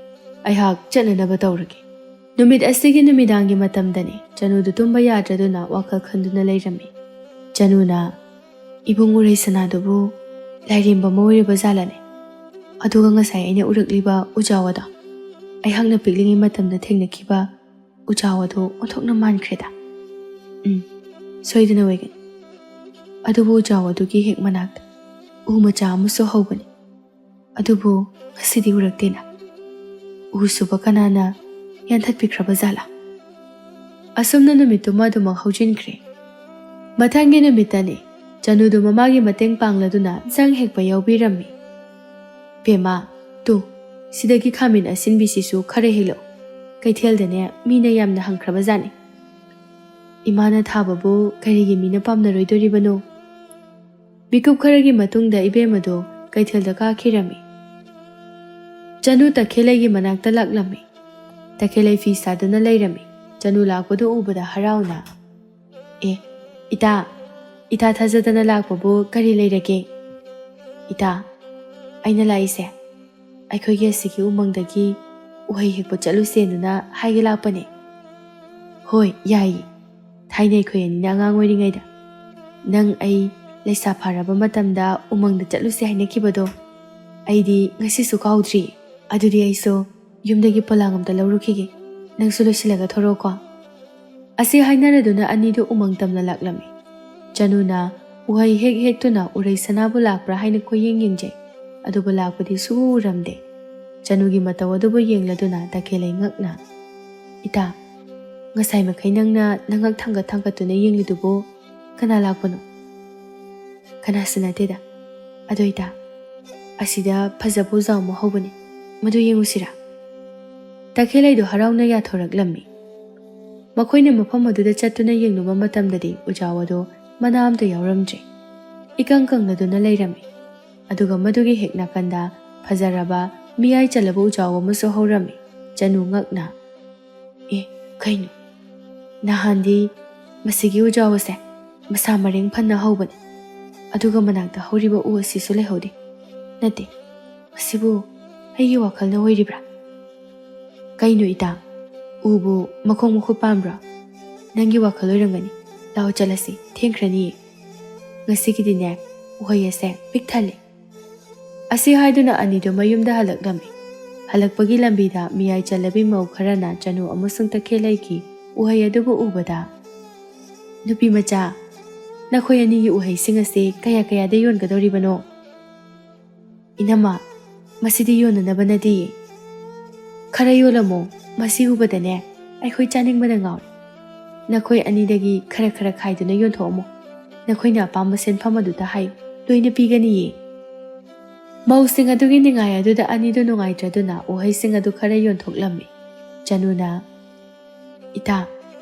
ꯑꯩꯍꯥꯛ ꯆꯠꯅꯅꯕ ꯇꯧꯔꯒꯦ꯫" ꯅꯨꯃꯤꯠ ꯑꯁꯤꯒꯤ ꯅꯨꯃꯤꯗꯥꯡꯒꯤ ꯃꯇꯝꯗꯅꯤ ꯆꯅꯨꯗꯨ ꯇꯨꯝꯕ ꯌꯥꯗ꯭ꯔꯗꯨꯅ ꯋꯥꯈꯜ ꯈꯟꯗꯨꯅ ꯂꯩꯔꯝꯃꯤ꯫ ꯆꯅꯨꯅ, "ꯏꯕꯨꯡ ꯎꯔꯩ ꯁꯅꯥꯗꯨꯕꯨ ꯂꯥꯏꯔꯦꯝꯕ ꯑꯃ ꯑꯣꯏꯔꯕ ꯖꯥꯠꯂꯅꯦ? ꯑꯗꯨꯒ ꯉꯁꯥꯏ ꯑꯩꯅ ꯎꯔꯛꯂꯤꯕ ꯎꯖꯥꯎ ꯑꯗꯣ ꯑꯩꯍꯥꯛꯅ ꯄꯤꯛꯂꯤꯉꯩ ꯃꯇꯝꯗ ꯊꯦꯡꯅꯈꯤꯕ ꯎꯖꯥꯎ ꯑꯗꯨ ꯑꯣꯟꯊꯣꯛꯅ ꯃꯥꯟꯈ꯭ꯔꯦꯗ꯫ ꯎꯝ, ꯁꯣꯏꯗꯅ ꯑꯣꯏꯒꯅꯤ꯫ ꯑꯗꯨꯕꯨ ꯎꯖꯥꯎ ꯑꯗꯨꯒꯤ ꯍꯦꯛ ꯃꯅꯥꯛꯇ ꯎ ꯃꯆꯥ ꯑꯃꯁꯨ ꯍꯧꯕꯅꯤ꯫ ꯑꯗꯨꯕꯨ ꯉꯁꯤꯗꯤ ꯎꯔꯛꯇꯦꯅ꯫ ꯎ ꯁꯨꯕ ꯀꯅꯥꯅ ꯌꯥꯟꯊꯠꯄꯤꯈ꯭ꯔꯕ ꯖꯥꯠꯂꯥ?" ꯑꯁꯨꯝꯅ ꯅꯨꯃꯤꯠꯇꯨꯃ ꯑꯗꯨꯃꯛ ꯍꯧꯖꯤꯟꯈ꯭ꯔꯦ꯫ ꯃꯊꯪꯒꯤ ꯅꯨꯃꯤꯠꯇꯅꯤ ꯆꯅꯨꯗꯨ ꯃꯃꯥꯒꯤ ꯃꯇꯦꯡ ꯄꯥꯡꯂꯗꯨꯅ ꯏꯟꯁꯥꯡ ꯍꯦꯛꯄ ꯌꯥꯎꯕꯤꯔꯝꯃꯤ꯫ "ꯕꯦꯝꯃ, ꯇꯨ, ꯁꯤꯗꯒꯤ ꯈꯥꯃꯦꯟ ꯑꯁꯤꯟꯕꯤꯁꯤꯁꯨ ꯈꯔ ꯍꯦꯛꯂꯛꯎ꯫ ꯀꯩꯊꯦꯜꯗꯅꯦ ꯃꯤꯅ ꯌꯥꯝꯅ ꯍꯪꯈ꯭ꯔꯕ ꯖꯥꯠꯅꯤ꯫ ꯏꯃꯥꯅ ꯊꯥꯕꯕꯨ ꯀꯔꯤꯒꯤ ꯃꯤꯅ ꯄꯥꯝꯅꯔꯣꯏꯗꯣꯔꯤꯕꯅꯣ?" ꯃꯤꯀꯨꯞ ꯈꯔꯒꯤ ꯃꯇꯨꯡꯗ ꯏꯕꯦꯝꯃꯗꯨ ꯀꯩꯊꯦꯜꯗ ꯀꯥꯈꯤꯔꯝꯃꯤ꯫ ꯆꯅꯨ ꯇꯈꯦꯜꯂꯩꯒꯤ ꯃꯅꯥꯛꯇ ꯂꯥꯛꯂꯝꯃꯤ꯫ ꯇꯈꯦꯜꯂꯩ ꯐꯤ ꯁꯥꯗꯨꯅ ꯂꯩꯔꯝꯃꯤ꯫ ꯆꯅꯨ ꯂꯥꯛꯄꯗꯨ ꯎꯕꯗ ꯍꯔꯥꯎꯅ, "ꯑꯦ, "ꯏꯇꯥ, ꯏꯇꯥ ꯊꯥꯖꯗꯅ ꯂꯥꯛꯄꯕꯨ ꯀꯔꯤ ꯂꯩꯔꯒꯦ?" "ꯏꯇꯥ, ꯑꯩꯅ ꯂꯥꯛꯏꯁꯦ ꯑꯩꯈꯣꯏꯒꯤ ꯑꯁꯤꯒꯤ ꯎꯃꯪꯗꯒꯤ ꯎꯍꯩ ꯍꯦꯛꯄ ꯆꯠꯂꯨꯁꯦꯗꯅ ꯍꯥꯏꯒꯦ ꯂꯥꯛꯄꯅꯦ꯫" "ꯍꯣꯏ, ꯌꯥꯏꯌꯦ꯫ ꯊꯥꯏꯅ ꯑꯩꯈꯣꯏ ꯑꯅꯤꯅ ꯑꯉꯥꯡ ꯑꯣꯏꯔꯤꯉꯩꯗ ꯅꯪ ꯑꯩ ꯂꯩꯁꯥ ꯐꯥꯔꯕ ꯃꯇꯝꯗ ꯎꯃꯪꯗ ꯆꯠꯂꯨꯁꯦ ꯍꯥꯏꯅꯈꯤꯕꯗꯣ ꯑꯩꯗꯤ ꯉꯁꯤꯁꯨ ꯀꯥꯎꯗ꯭ꯔꯤ꯫ ꯑꯗꯨꯗꯤ ꯑꯩꯁꯨ ꯌꯨꯝꯗꯒꯤ ꯄꯣꯂꯥꯡ ꯑꯝꯇ ꯂꯧꯔꯨꯈꯤꯒꯦ꯫ ꯅꯪꯁꯨ ꯂꯣꯏꯁꯤꯜꯂꯒ ꯊꯣꯔꯛꯑꯣꯀꯣ꯫" ꯑꯁꯤ ꯍꯥꯏꯅꯔꯗꯨꯅ ꯑꯅꯤꯗꯨ ꯎꯃꯪ ꯇꯝꯅ ꯂꯥꯛꯂꯝꯃꯤ꯫ ꯆꯅꯨꯅ ꯎꯍꯩ ꯍꯦꯛ ꯍꯦꯛꯇꯨꯅ ꯎꯔꯩ ꯁꯅꯥꯕꯨ ꯂꯥꯛꯄ꯭ꯔꯥ ꯍꯥꯏꯅ ꯀꯣꯏꯌꯦꯡ ꯌꯦꯡꯖꯩ꯫ ꯑꯗꯨꯕꯨ ꯂꯥꯛꯄꯗꯤ ꯁꯨꯛꯎ ꯎꯔꯝꯗꯦ꯫ ꯆꯅꯨꯒꯤ ꯃꯇꯧ ꯑꯗꯨꯕꯨ ꯌꯦꯡꯂꯗꯨꯅ ꯇꯈꯦꯜꯂꯩ ꯉꯛꯅ, "ꯏꯇꯥ, ꯉꯁꯥꯏ ꯃꯈꯩ ꯅꯪꯅ ꯅꯉꯛ ꯊꯥꯡꯒꯠ ꯊꯥꯡꯒꯠꯇꯨꯅ ꯌꯦꯡꯂꯤꯗꯨꯕꯨ ꯀꯅꯥ ꯂꯥꯛꯄꯅꯣ?" "ꯀꯅꯥꯁꯨ ꯅꯠꯇꯦꯗ꯫ ꯑꯗꯣ ꯏꯇꯥ, ꯑꯁꯤꯗ ꯐꯖꯕ ꯎꯖꯥꯎ ꯑꯃ ꯍꯧꯕꯅꯤ, ꯃꯗꯨ ꯌꯦꯡꯉꯨꯁꯤꯔꯥ?" ꯇꯈꯦꯜꯂꯩꯗꯣ ꯍꯔꯥꯎꯅ ꯌꯥꯊꯣꯔꯛꯂꯝꯃꯤ꯫ ꯃꯈꯣꯏꯅ ꯃꯐꯝ ꯑꯗꯨꯗ ꯆꯠꯇꯨꯅ ꯌꯦꯡꯂꯨꯕ ꯃꯇꯝꯗꯗꯤ ꯎꯖꯥꯎ ꯑꯗꯨ ꯃꯅꯥ ꯑꯝꯇ ꯌꯥꯎꯔꯝꯗ꯭ꯔꯦ꯫ ꯏꯀꯪ ꯀꯪꯂꯗꯨꯅ ꯂꯩꯔꯝꯃꯤ꯫ ꯑꯗꯨꯒ ꯃꯗꯨꯒꯤ ꯍꯦꯛ ꯅꯥꯀꯟꯗ ꯐꯖꯔꯕ ꯃꯤꯌꯥꯏ ꯆꯜꯂꯕ ꯎꯖꯥꯎ ꯑꯃꯁꯨ ꯍꯧꯔꯝꯃꯤ꯫ ꯆꯅꯨ ꯉꯛꯅ, "ꯑꯦ, ꯀꯩꯅꯣ? ꯅꯍꯥꯟꯗꯤ ꯃꯁꯤꯒꯤ ꯎꯖꯥꯎ ꯑꯁꯦ ꯃꯁꯥ ꯃꯔꯦꯡ ꯐꯅ ꯍꯧꯕꯅꯤ, ꯑꯗꯨꯒ ꯃꯅꯥꯛꯇ ꯍꯧꯔꯤꯕ ꯎ ꯑꯁꯤꯁꯨ ꯂꯩꯍꯧꯗꯦ꯫ ꯅꯠꯇꯦ, ꯃꯁꯤꯕꯨ ꯑꯩꯒꯤ ꯋꯥꯈꯜꯅ ꯑꯣꯏꯔꯤꯕ꯭ꯔꯥ?" "ꯀꯩꯅꯣ ꯏꯇꯥ, ꯎꯕꯨ ꯃꯈꯣꯡ ꯃꯈꯨꯠ ꯄꯥꯟꯕ꯭ꯔꯣ? ꯅꯪꯒꯤ ꯋꯥꯈꯜ ꯑꯣꯏꯔꯝꯒꯅꯤ꯫ ꯂꯥꯛꯑꯣ ꯆꯠꯂꯁꯤ, ꯊꯦꯡꯈ꯭ꯔꯅꯤꯌꯦ꯫ ꯉꯁꯤꯒꯤꯗꯤꯅꯦ, ꯎꯍꯩ ꯑꯁꯦ ꯄꯤꯛ ꯊꯜꯂꯦ꯫" ꯑꯁꯤ ꯍꯥꯏꯗꯨꯅ ꯑꯅꯤꯗꯨ ꯃꯌꯨꯝꯗ ꯍꯜꯂꯛꯂꯝꯃꯤ꯫ ꯍꯜꯂꯛꯄꯒꯤ ꯂꯝꯕꯤꯗ ꯃꯤꯌꯥꯏ ꯆꯜꯂꯕꯤ ꯃꯧ ꯈꯔꯅ ꯆꯅꯨ ꯑꯃꯁꯨꯡ ꯇꯈꯦꯜꯂꯩꯒꯤ ꯎꯍꯩ ꯑꯗꯨꯕꯨ ꯎꯕꯗ, "ꯅꯨꯄꯤ ꯃꯆꯥ, ꯅꯈꯣꯏ ꯑꯅꯤꯒꯤ ꯎꯍꯩꯁꯤꯡ ꯑꯁꯤ ꯀꯌꯥ ꯀꯌꯥꯗ ꯌꯣꯟꯒꯗꯧꯔꯤꯕꯅꯣ?" "ꯏꯅꯝꯃ, ꯃꯁꯤꯗꯤ ꯌꯣꯟꯅꯅꯕ ꯅꯠꯇꯦꯌꯦ꯫ ꯈꯔ ꯌꯣꯜꯂꯝꯃꯣ, ꯃꯁꯤ ꯎꯕꯗꯅꯦ ꯑꯩꯈꯣꯏ ꯆꯥꯅꯤꯡꯕꯅ ꯉꯥꯎꯔꯦ꯫ ꯅꯈꯣꯏ ꯑꯅꯤꯗꯒꯤ ꯈꯔ ꯈꯔ ꯈꯥꯏꯗꯨꯅ ꯌꯣꯟꯊꯣꯛꯑꯝꯃꯣ꯫ ꯅꯈꯣꯏꯅ ꯑꯄꯥꯝꯕ ꯁꯦꯟꯐꯝ ꯑꯗꯨꯗ ꯍꯥꯏꯌꯨ, ꯂꯣꯏꯅ ꯄꯤꯒꯅꯤꯌꯦ꯫" ꯃꯧꯁꯤꯡ ꯑꯗꯨꯒꯤ ꯅꯤꯡꯉꯥꯏ ꯑꯗꯨꯗ ꯑꯅꯤꯗꯨ ꯅꯨꯡꯉꯥꯏꯇ꯭ꯔꯗꯨꯅ ꯎꯍꯩꯁꯤꯡ ꯑꯗꯨ ꯈꯔ ꯌꯣꯟꯊꯣꯛꯂꯝꯃꯤ꯫ ꯆꯅꯨꯅ, "ꯏꯇꯥ,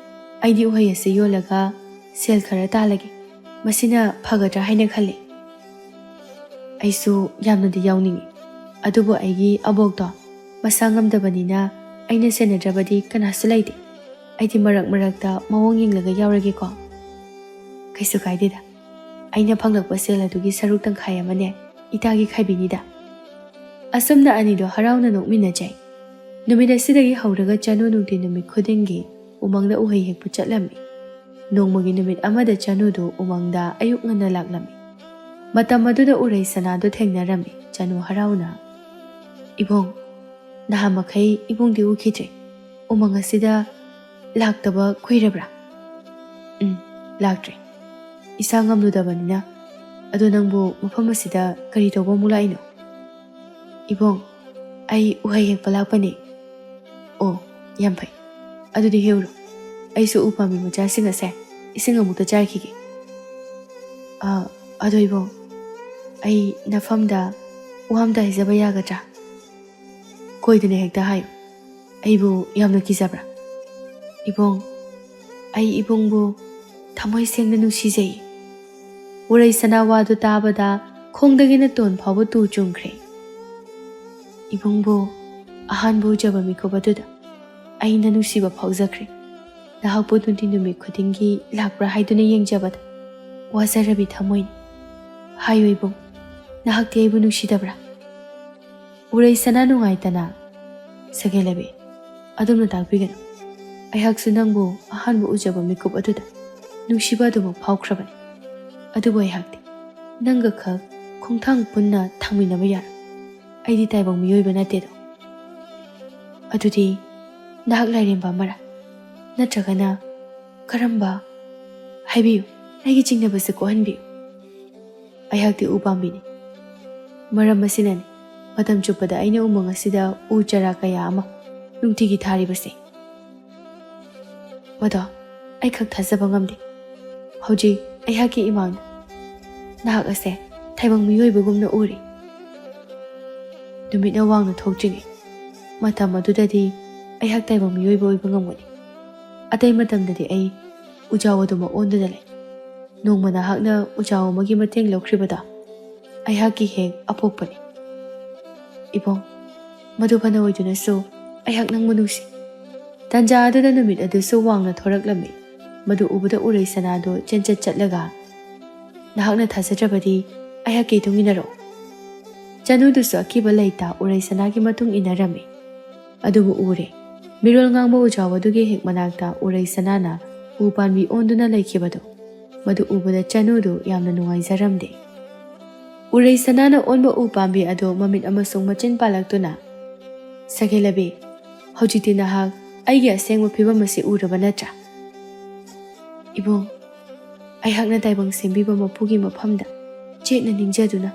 ꯑꯩꯗꯤ ꯎꯍꯩ ꯑꯁꯤ ꯌꯣꯜꯂꯒ ꯁꯦꯜ ꯈꯔ ꯇꯥꯜꯂꯒꯦ꯫ ꯃꯁꯤꯅ ꯐꯒꯗ꯭ꯔꯥ ꯍꯥꯏꯅ ꯈꯜꯂꯤ꯫" "ꯑꯩꯁꯨ ꯌꯥꯝꯅꯗꯤ ꯌꯥꯎꯅꯤꯡꯏ, ꯑꯗꯨꯕꯨ ꯑꯩꯒꯤ ꯑꯕꯣꯛꯇꯣ ꯃꯁꯥ ꯉꯝꯗꯕꯅꯤꯅ ꯑꯩꯅ ꯁꯦꯟꯅꯗ꯭ꯔꯕꯗꯤ ꯀꯅꯥꯁꯨ ꯂꯩꯇꯦ꯫ ꯑꯩꯗꯤ ꯃꯔꯛ ꯃꯔꯛꯇ ꯃꯑꯣꯡ ꯌꯦꯡꯂꯒ ꯌꯥꯎꯔꯒꯦꯀꯣ꯫" "ꯀꯩꯁꯨ ꯀꯥꯏꯗꯦꯗ꯫ ꯑꯩꯅ ꯐꯪꯂꯛꯄ ꯁꯦꯜ ꯑꯗꯨꯒꯤ ꯁꯔꯨꯛ ꯇꯪꯈꯥꯏ ꯑꯃꯅꯦ ꯏꯇꯥꯒꯤ ꯈꯥꯏꯕꯤꯅꯤꯗ꯫" ꯑꯁꯨꯝꯅ ꯑꯅꯤꯗꯣ ꯍꯔꯥꯎꯅ ꯅꯣꯛꯃꯤꯟꯅꯖꯩ꯫ ꯅꯨꯃꯤꯠ ꯑꯁꯤꯗꯒꯤ ꯍꯧꯔꯒ ꯆꯅꯨ ꯅꯨꯡꯇꯤ ꯅꯨꯃꯤꯠ ꯈꯨꯗꯤꯡꯒꯤ ꯎꯃꯪꯗ ꯎꯍꯩ ꯍꯦꯛꯄ ꯆꯠꯂꯝꯃꯤ꯫ ꯅꯣꯡꯃꯒꯤ ꯅꯨꯃꯤꯠ ꯑꯃꯗ ꯆꯅꯨꯗꯨ ꯎꯃꯪꯗ ꯑꯌꯨꯛ ꯉꯟꯅ ꯂꯥꯛꯂꯝꯃꯤ꯫ ꯃꯇꯝ ꯑꯗꯨꯗ ꯎꯔꯩ ꯁꯅꯥꯗꯨ ꯊꯦꯡꯅꯔꯝꯃꯤ꯫ ꯆꯅꯨ ꯍꯔꯥꯎꯅ, "ꯏꯕꯨꯡ, ꯅꯍꯥꯟ ꯃꯈꯩ ꯏꯕꯨꯡꯗꯤ ꯎꯈꯤꯗ꯭ꯔꯦ꯫ ꯎꯃꯪ ꯑꯁꯤꯗ ꯂꯥꯛꯇꯕ ꯀꯨꯏꯔꯕ꯭ꯔꯥ?" "ꯎꯝ, ꯂꯥꯛꯇ꯭ꯔꯦ꯫ ꯏꯁꯥ ꯉꯝꯂꯨꯗꯕꯅꯤꯅ꯫ ꯑꯗꯣ ꯅꯪꯕꯨ ꯃꯐꯝ ꯑꯁꯤꯗ ꯀꯔꯤ ꯇꯧꯕ ꯑꯃꯨꯛ ꯂꯥꯛꯏꯅꯣ?" "ꯏꯕꯨꯡ, ꯑꯩ ꯎꯍꯩ ꯍꯦꯛꯄ ꯂꯥꯛꯄꯅꯦ꯫" "ꯑꯣ, ꯌꯥꯝ ꯐꯩ꯫ ꯑꯗꯨꯗꯤ ꯍꯦꯛꯎꯔꯣ꯫ ꯑꯩꯁꯨ ꯎ ꯄꯥꯝꯕꯤ ꯃꯆꯥꯁꯤꯡ ꯑꯁꯦ ꯏꯁꯤꯡ ꯑꯃꯨꯛꯇ ꯆꯥꯏꯈꯤꯒꯦ꯫ ꯑ, ꯑꯗꯣ ꯏꯕꯨꯡ, ꯑꯩ ꯅꯐꯝꯗ ꯋꯥ ꯑꯝꯇ ꯍꯥꯏꯖꯕ ꯌꯥꯒꯗ꯭ꯔꯥ?" "ꯀꯣꯏꯗꯅ ꯍꯦꯛꯇ ꯍꯥꯏꯌꯨ꯫ ꯑꯩꯕꯨ ꯌꯥꯝꯅ ꯀꯤꯖꯕ꯭ꯔꯥ?" "ꯏꯕꯨꯡ, ꯑꯩ ꯏꯕꯨꯡꯕꯨ ꯊꯃꯣꯏ ꯁꯦꯡꯅ ꯅꯨꯡꯁꯤꯖꯩ꯫" ꯎꯔꯩ ꯁꯅꯥ ꯋꯥꯗꯨ ꯇꯥꯕꯗ ꯈꯣꯡꯗꯒꯤꯅ ꯇꯣꯟ ꯐꯥꯎꯕ ꯇꯨ ꯆꯨꯡꯈ꯭ꯔꯦ꯫ "ꯏꯕꯨꯡꯕꯨ ꯑꯍꯥꯟꯕ ꯎꯖꯕ ꯃꯤꯀꯨꯞ ꯑꯗꯨꯗ ꯑꯩꯅ ꯅꯨꯡꯁꯤꯕ ꯐꯥꯎꯖꯈ꯭ꯔꯦ꯫ ꯅꯍꯥꯛꯄꯨ ꯅꯨꯡꯇꯤ ꯅꯨꯃꯤꯠ ꯈꯨꯗꯤꯡꯒꯤ ꯂꯥꯛꯄ꯭ꯔꯥ ꯍꯥꯏꯗꯨꯅ ꯌꯦꯡꯖꯕꯗ ꯋꯥꯖꯔꯕꯤ ꯊꯃꯣꯏꯅꯤ꯫ ꯍꯥꯏꯌꯨ ꯏꯕꯨꯡ, ꯅꯍꯥꯛꯇꯤ ꯑꯩꯕꯨ ꯅꯨꯡꯁꯤꯗꯕ꯭ꯔꯥ?" ꯎꯔꯩ ꯁꯅꯥ ꯅꯨꯡꯉꯥꯏꯇꯅ, "ꯁꯒꯦꯟꯂꯩꯕꯤ, ꯑꯗꯨꯝꯅ ꯇꯥꯛꯄꯤꯒꯅꯨ꯫ ꯑꯩꯍꯥꯛꯁꯨ ꯅꯪꯕꯨ ꯑꯍꯥꯟꯕ ꯎꯖꯕ ꯃꯤꯀꯨꯞ ꯑꯗꯨꯗ ꯅꯨꯡꯁꯤꯕ ꯑꯗꯨꯃꯛ ꯐꯥꯎꯈ꯭ꯔꯕꯅꯤ꯫ ꯑꯗꯨꯕꯨ ꯑꯩꯍꯥꯛꯇꯤ ꯅꯪꯒ ꯈꯛ ꯈꯣꯡꯊꯥꯡ ꯄꯨꯟꯅ ꯊꯥꯡꯃꯤꯟꯅꯕ ꯌꯥꯔꯣꯏ꯫ ꯑꯩꯗꯤ ꯇꯥꯏꯕꯪ ꯃꯤꯑꯣꯏꯕ ꯅꯠꯇꯦꯗꯣ꯫" "ꯑꯗꯨꯗꯤ ꯅꯍꯥꯛ ꯂꯥꯏꯔꯦꯝꯕ ꯑꯃꯔꯥ? ꯅꯠꯇ꯭ꯔꯒꯅ ꯀꯔꯝꯕ? ꯍꯥꯏꯕꯤꯌꯨ, ꯑꯩꯒꯤ ꯆꯤꯡꯅꯕꯁꯦ ꯀꯣꯛꯍꯟꯕꯤꯌꯨ꯫" "ꯑꯩꯍꯥꯛꯇꯤ ꯎ ꯄꯥꯝꯕꯤꯅꯤ꯫ ꯃꯔꯝ ꯑꯁꯤꯅꯅꯤ ꯃꯇꯝ ꯆꯨꯞꯄꯗ ꯑꯩꯅ ꯎꯃꯪ ꯑꯁꯤꯗ ꯎ ꯆꯥꯔꯥ ꯀꯌꯥ ꯑꯃ ꯅꯨꯡꯇꯤꯒꯤ ꯊꯥꯔꯤꯕꯁꯦ꯫ ꯃꯗꯣ ꯑꯩꯈꯛ ꯊꯥꯖꯕ ꯉꯝꯗꯦ꯫ ꯍꯧꯖꯤꯛ ꯑꯩꯍꯥꯛꯀꯤ ꯏꯃꯥꯡꯗ ꯅꯍꯥꯛ ꯑꯁꯦ ꯇꯥꯏꯕꯪ ꯃꯤꯑꯣꯏꯕꯒꯨꯝꯅ ꯎꯔꯤ꯫ ꯅꯨꯃꯤꯠꯅ ꯋꯥꯡꯅ ꯊꯣꯛꯇ꯭ꯔꯤꯉꯩ ꯃꯇꯝ ꯑꯗꯨꯗꯗꯤ ꯑꯩꯍꯥꯛ ꯇꯥꯏꯕꯪ ꯃꯤꯑꯣꯏꯕ ꯑꯣꯏꯕ ꯉꯝꯒꯅꯤ꯫ ꯑꯇꯩ ꯃꯇꯝꯗꯗꯤ ꯑꯩ ꯎꯖꯥꯎ ꯑꯗꯨꯃꯛ ꯑꯣꯟꯗꯨꯅ ꯂꯩ꯫ ꯅꯣꯡꯃ ꯅꯍꯥꯛꯅ ꯎꯖꯥꯎ ꯑꯃꯒꯤ ꯃꯇꯦꯡ ꯂꯧꯈ꯭ꯔꯤꯕꯗꯣ ꯑꯩꯍꯥꯛꯀꯤ ꯍꯦꯛ ꯑꯄꯣꯛꯄꯅꯤ꯫ ꯏꯕꯨꯡ, ꯃꯗꯨ ꯐꯅ ꯑꯣꯏꯗꯨꯅꯁꯨ ꯑꯩꯍꯥꯛ ꯅꯪꯕꯨ ꯅꯨꯡꯁꯤ꯫" ꯇꯥꯟꯖꯥ ꯑꯗꯨꯗ ꯅꯨꯃꯤꯠ ꯑꯗꯨꯁꯨ ꯋꯥꯡꯅ ꯊꯣꯔꯛꯂꯝꯃꯤ꯫ ꯃꯗꯨ ꯎꯕꯗ ꯎꯔꯩ ꯁꯅꯥꯗꯣ ꯆꯦꯟꯆꯠ ꯆꯠꯂꯒ, "ꯅꯍꯥꯛꯅ ꯊꯥꯖꯗ꯭ꯔꯕꯗꯤ ꯑꯩꯍꯥꯛꯀꯤ ꯏꯇꯨꯡ ꯏꯟꯅꯔꯛꯎ꯫" ꯆꯅꯨꯗꯨꯁꯨ ꯑꯀꯤꯕ ꯂꯩꯇ ꯎꯔꯩ ꯁꯅꯥꯒꯤ ꯃꯇꯨꯡ ꯏꯟꯅꯔꯝꯃꯤ꯫ ꯑꯗꯨꯕꯨ ꯎꯔꯦ, ꯃꯤꯔꯣꯜ ꯉꯥꯡꯕ ꯎꯖꯥꯎ ꯑꯗꯨꯒꯤ ꯍꯦꯛ ꯃꯅꯥꯛꯇ ꯎꯔꯩ ꯁꯅꯥꯅ ꯎ ꯄꯥꯝꯕꯤ ꯑꯣꯟꯗꯨꯅ ꯂꯩꯈꯤꯕꯗꯨ꯫ ꯃꯗꯨ ꯎꯕꯗ ꯆꯅꯨꯗꯨ ꯌꯥꯝꯅ ꯅꯨꯡꯉꯥꯏꯖꯔꯝꯗꯦ꯫ ꯎꯔꯩ ꯁꯅꯥꯅ ꯑꯣꯟꯕ ꯎ ꯄꯥꯝꯕꯤ ꯑꯗꯨ ꯃꯃꯤꯠ ꯑꯃꯁꯨꯡ ꯃꯆꯤꯟ ꯄꯥꯜꯂꯛꯇꯨꯅ, "ꯁꯒꯦꯂꯕꯤ, ꯍꯧꯖꯤꯛꯇꯤ ꯅꯍꯥꯛ ꯑꯩꯒꯤ ꯑꯁꯦꯡꯕ ꯐꯤꯕꯝ ꯑꯁꯤ ꯎꯔꯕ ꯅꯠꯇ꯭ꯔꯥ?" "ꯏꯕꯨꯡ, ꯑꯩꯍꯥꯛꯅ ꯇꯥꯏꯕꯪ ꯁꯦꯝꯕꯤꯕ ꯃꯄꯨꯒꯤ ꯃꯐꯝꯗ ꯆꯦꯠꯅ ꯅꯤꯡꯖꯗꯨꯅ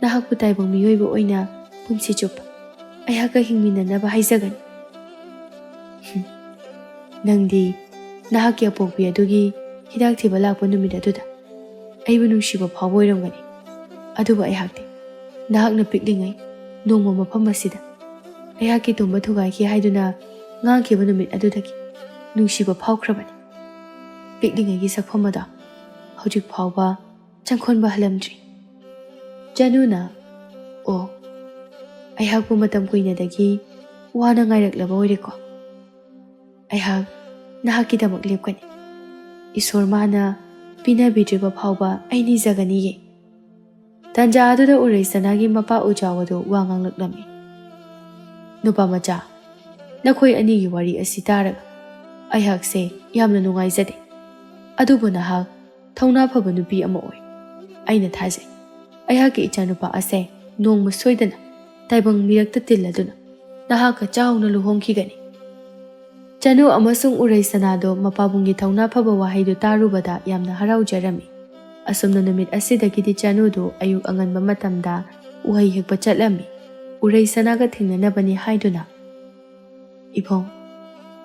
ꯅꯍꯥꯛꯄꯨ ꯇꯥꯏꯕꯪ ꯃꯤꯑꯣꯏꯕ ꯑꯣꯏꯅ ꯄꯨꯟꯁꯤ ꯆꯨꯞꯄ ꯑꯩꯍꯥꯛꯀ ꯍꯤꯡꯃꯤꯟꯅꯅꯕ ꯍꯥꯏꯖꯒꯅꯤ꯫" "ꯍꯨꯝ, ꯅꯪꯗꯤ ꯅꯍꯥꯛꯀꯤ ꯑꯄꯣꯛꯄꯤ ꯑꯗꯨꯒꯤ ꯍꯤꯗꯥꯛ ꯊꯤꯕ ꯂꯥꯛꯄ ꯅꯨꯃꯤꯠ ꯑꯗꯨꯗ ꯑꯩꯕꯨ ꯅꯨꯡꯁꯤꯕ ꯐꯥꯎꯕ ꯑꯣꯏꯔꯝꯒꯅꯤ꯫ ꯑꯗꯨꯕꯨ ꯑꯩꯍꯥꯛꯇꯤ ꯅꯍꯥꯛꯅ ꯄꯤꯛꯂꯤꯉꯩ ꯅꯣꯡꯃ ꯃꯐꯝ ꯑꯁꯤꯗ ꯑꯩꯍꯥꯛꯀꯤ ꯇꯨꯝꯕ ꯊꯨꯒꯥꯏꯈꯤ ꯍꯥꯏꯗꯨꯅ ꯉꯥꯡꯈꯤꯕ ꯅꯨꯃꯤꯠ ꯑꯗꯨꯗꯒꯤ ꯅꯨꯡꯁꯤꯕ ꯐꯥꯎꯈ꯭ꯔꯕꯅꯤ꯫ ꯄꯤꯛꯂꯤꯉꯩꯒꯤ ꯁꯛꯐꯝ ꯑꯗꯣ ꯍꯧꯖꯤꯛ ꯐꯥꯎꯕ ꯆꯪꯈꯣꯟꯕ ꯍꯜꯂꯝꯗ꯭ꯔꯤ꯫" ꯆꯅꯨꯅ, "ꯑꯣ, ꯑꯩꯍꯥꯛꯄꯨ ꯃꯇꯝ ꯀꯨꯏꯅꯗꯒꯤ ꯋꯥꯅ ꯉꯥꯏꯔꯛꯂꯕ ꯑꯣꯏꯔꯦꯀꯣ꯫ ꯑꯩꯍꯥꯛ ꯅꯍꯥꯛꯀꯤꯗꯃꯛ ꯂꯦꯞꯀꯅꯤ꯫ ꯏꯁꯣꯔ ꯃꯥꯅ ꯄꯤꯅꯕꯤꯗ꯭ꯔꯤꯕ ꯐꯥꯎꯕ ꯑꯩ ꯅꯤꯖꯒꯅꯤꯌꯦ꯫" ꯇꯥꯟꯖꯥ ꯑꯗꯨꯗ ꯎꯔꯩ ꯁꯅꯥꯒꯤ ꯃꯄꯥ ꯎꯖꯥꯎ ꯑꯗꯨ ꯋꯥ ꯉꯥꯡꯂꯛꯂꯝꯃꯤ꯫ "ꯅꯨꯄꯥ ꯃꯆꯥ, ꯅꯈꯣꯏ ꯑꯅꯤꯒꯤ ꯋꯥꯔꯤ ꯑꯁꯤ ꯇꯥꯔꯒ ꯑꯩꯍꯥꯛꯁꯦ ꯌꯥꯝꯅ ꯅꯨꯡꯉꯥꯏꯖꯗꯦ꯫ ꯑꯗꯨꯕꯨ ꯅꯍꯥꯛ ꯊꯧꯅꯥ ꯐꯕ ꯅꯨꯄꯤ ꯑꯃ ꯑꯣꯏ꯫ ꯑꯩꯅ ꯊꯥꯖꯩ, ꯑꯩꯍꯥꯛꯀꯤ ꯏꯆꯥꯅꯨꯄꯥ ꯑꯁꯦ ꯅꯣꯡꯃ ꯁꯣꯏꯗꯅ ꯇꯥꯏꯕꯪ ꯃꯤꯔꯛꯇ ꯇꯤꯜꯂꯗꯨꯅ ꯅꯍꯥꯛꯀ ꯆꯥꯎꯅ ꯂꯨꯍꯣꯡꯈꯤꯒꯅꯤ꯫" ꯆꯅꯨ ꯑꯃꯁꯨꯡ ꯎꯔꯩ ꯁꯅꯥꯗꯣ ꯃꯄꯥꯕꯨꯡꯒꯤ ꯊꯧꯅꯥ ꯐꯕ ꯋꯥꯍꯩꯗꯨ ꯇꯥꯔꯨꯕꯗ ꯌꯥꯝꯅ ꯍꯔꯥꯎꯖꯔꯝꯃꯤ꯫ ꯑꯁꯨꯝꯅ ꯅꯨꯃꯤꯠ ꯑꯁꯤꯗꯒꯤꯗꯤ ꯆꯅꯨꯗꯨ ꯑꯌꯨꯛ ꯑꯉꯟꯕ ꯃꯇꯝꯗ ꯎꯍꯩ ꯍꯦꯛꯄ ꯆꯠꯂꯝꯃꯤ꯫ ꯎꯔꯩ ꯁꯅꯥꯒ ꯊꯦꯡꯅꯅꯕꯅꯤ ꯍꯥꯏꯗꯨꯅ, "ꯏꯕꯨꯡ,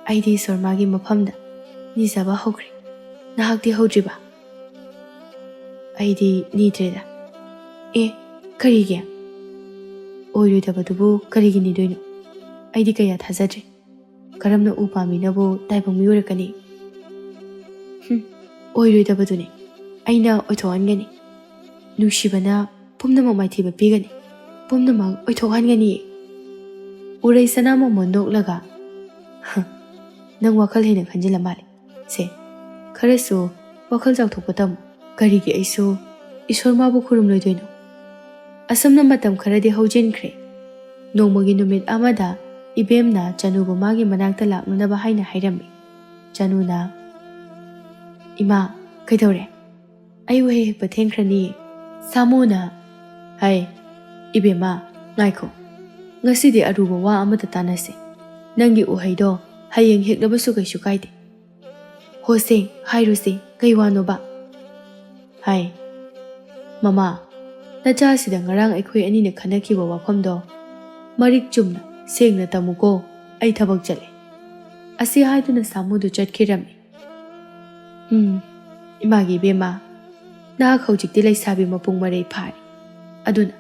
ꯑꯩꯗꯤ ꯏꯁꯣꯔ ꯃꯥꯒꯤ ꯃꯐꯝꯗ ꯅꯤꯖꯕ ꯍꯧꯈ꯭ꯔꯦ꯫ ꯅꯍꯥꯛꯇꯤ ꯍꯧꯗ꯭ꯔꯤꯕ?" "ꯑꯩꯗꯤ ꯅꯤꯗ꯭ꯔꯦꯗ꯫" "ꯑꯦ, ꯀꯔꯤꯒꯤ?" "ꯑꯣꯏꯔꯣꯏꯗꯕꯗꯨꯕꯨ ꯀꯔꯤꯒꯤ ꯅꯤꯗꯣꯏꯅꯣ? ꯑꯩꯗꯤ ꯀꯌꯥ ꯊꯥꯖꯗ꯭ꯔꯦ꯫ ꯀꯔꯝꯅ ꯎ ꯄꯥꯝꯕꯤꯅꯕꯨ ꯇꯥꯏꯕꯪ ꯃꯤ ꯑꯣꯏꯔꯛꯀꯅꯤ?" "ꯍꯨꯝ, ꯑꯣꯏꯔꯣꯏꯗꯕꯗꯨꯅꯤ꯫ ꯑꯩꯅ ꯑꯣꯏꯊꯣꯛꯍꯟꯒꯅꯤ꯫ ꯅꯨꯡꯁꯤꯕꯅ ꯄꯨꯝꯅꯃꯛ ꯃꯥꯏꯊꯤꯕ ꯄꯤꯒꯅꯤ꯫ ꯄꯨꯝꯅꯃꯛ ꯑꯣꯏꯊꯣꯛꯍꯟꯒꯅꯤ꯫" ꯎꯔꯩ ꯁꯅꯥ ꯃꯣꯃꯣꯟ ꯅꯣꯛꯂꯒ, "ꯍ, ꯅꯪ ꯋꯥꯈꯜ ꯍꯦꯟꯅ ꯈꯟꯖꯤꯜꯂ ꯃꯥꯜꯂꯦ꯫ ꯁꯦ, ꯈꯔꯁꯨ ꯋꯥꯈꯜ ꯆꯥꯎꯊꯣꯛꯄ ꯇꯝꯃꯨ꯫ ꯀꯔꯤꯒꯤ ꯑꯩꯁꯨ ꯏꯁꯣꯔ ꯃꯥꯕꯨ ꯈꯨꯔꯨꯝꯂꯣꯏꯗꯣꯏꯅꯣ? ꯑꯁꯨꯝꯅ ꯃꯇꯝ ꯈꯔꯗꯤ ꯍꯧꯖꯤꯟꯈ꯭ꯔꯦ꯫ ꯅꯣꯡꯃꯒꯤ ꯅꯨꯃꯤꯠ ꯑꯃꯗ ꯏꯕꯦꯝꯅ ꯆꯅꯨꯕꯨ ꯃꯥꯒꯤ ꯃꯅꯥꯛꯇ ꯂꯥꯛꯅꯅꯕ ꯍꯥꯏꯅ ꯍꯥꯏꯔꯝꯃꯤ꯫ ꯆꯅꯨꯅ, "ꯏꯃꯥ, ꯀꯩꯗꯧꯔꯦ? ꯑꯩ ꯎꯍꯩ ꯍꯦꯛꯄ ꯊꯦꯡꯈ꯭ꯔꯅꯤꯌꯦ꯫" ꯁꯥꯃꯨꯅ, "ꯍꯩ, ꯏꯕꯦꯝꯃ, ꯉꯥꯏꯈꯣ꯫ ꯉꯁꯤꯗꯤ ꯑꯔꯨꯕ ꯋꯥ ꯑꯃꯇ ꯇꯥꯟꯅꯁꯦ꯫ ꯅꯪꯒꯤ ꯎꯍꯩꯗꯣ ꯍꯌꯦꯡ ꯍꯦꯛꯂꯕꯁꯨ ꯀꯩꯁꯨ ꯀꯥꯏꯗꯦ꯫" "ꯍꯣꯁꯦ, ꯍꯥꯏꯔꯨꯁꯦ, ꯀꯩ ꯋꯥꯅꯣꯕ?" ꯍꯥꯏ꯫ "ꯃꯃꯥ, ꯅꯆꯥꯁꯤꯗ ꯉꯔꯥꯡ ꯑꯩꯈꯣꯏ ꯑꯅꯤꯅ ꯈꯟꯅꯈꯤꯕ ꯋꯥꯐꯝꯗꯣ ꯃꯔꯤꯛ ꯆꯨꯝꯅ, ꯁꯦꯡꯅ ꯇꯝꯃꯨꯀꯣ꯫ ꯑꯩ ꯊꯕꯛ ꯆꯠꯂꯦ꯫" ꯑꯁꯤ ꯍꯥꯏꯗꯨꯅ ꯁꯥꯃꯨꯗꯨ ꯆꯠꯈꯤꯔꯝꯃꯤ꯫ "ꯎꯝ, ꯏꯃꯥꯒꯤ ꯏꯕꯦꯝꯃ, ꯅꯍꯥꯛ ꯍꯧꯖꯤꯛꯇꯤ ꯂꯩꯁꯥꯕꯤ ꯃꯄꯨꯡ ꯃꯔꯩ ꯐꯥꯔꯦ꯫ ꯑꯗꯨꯅ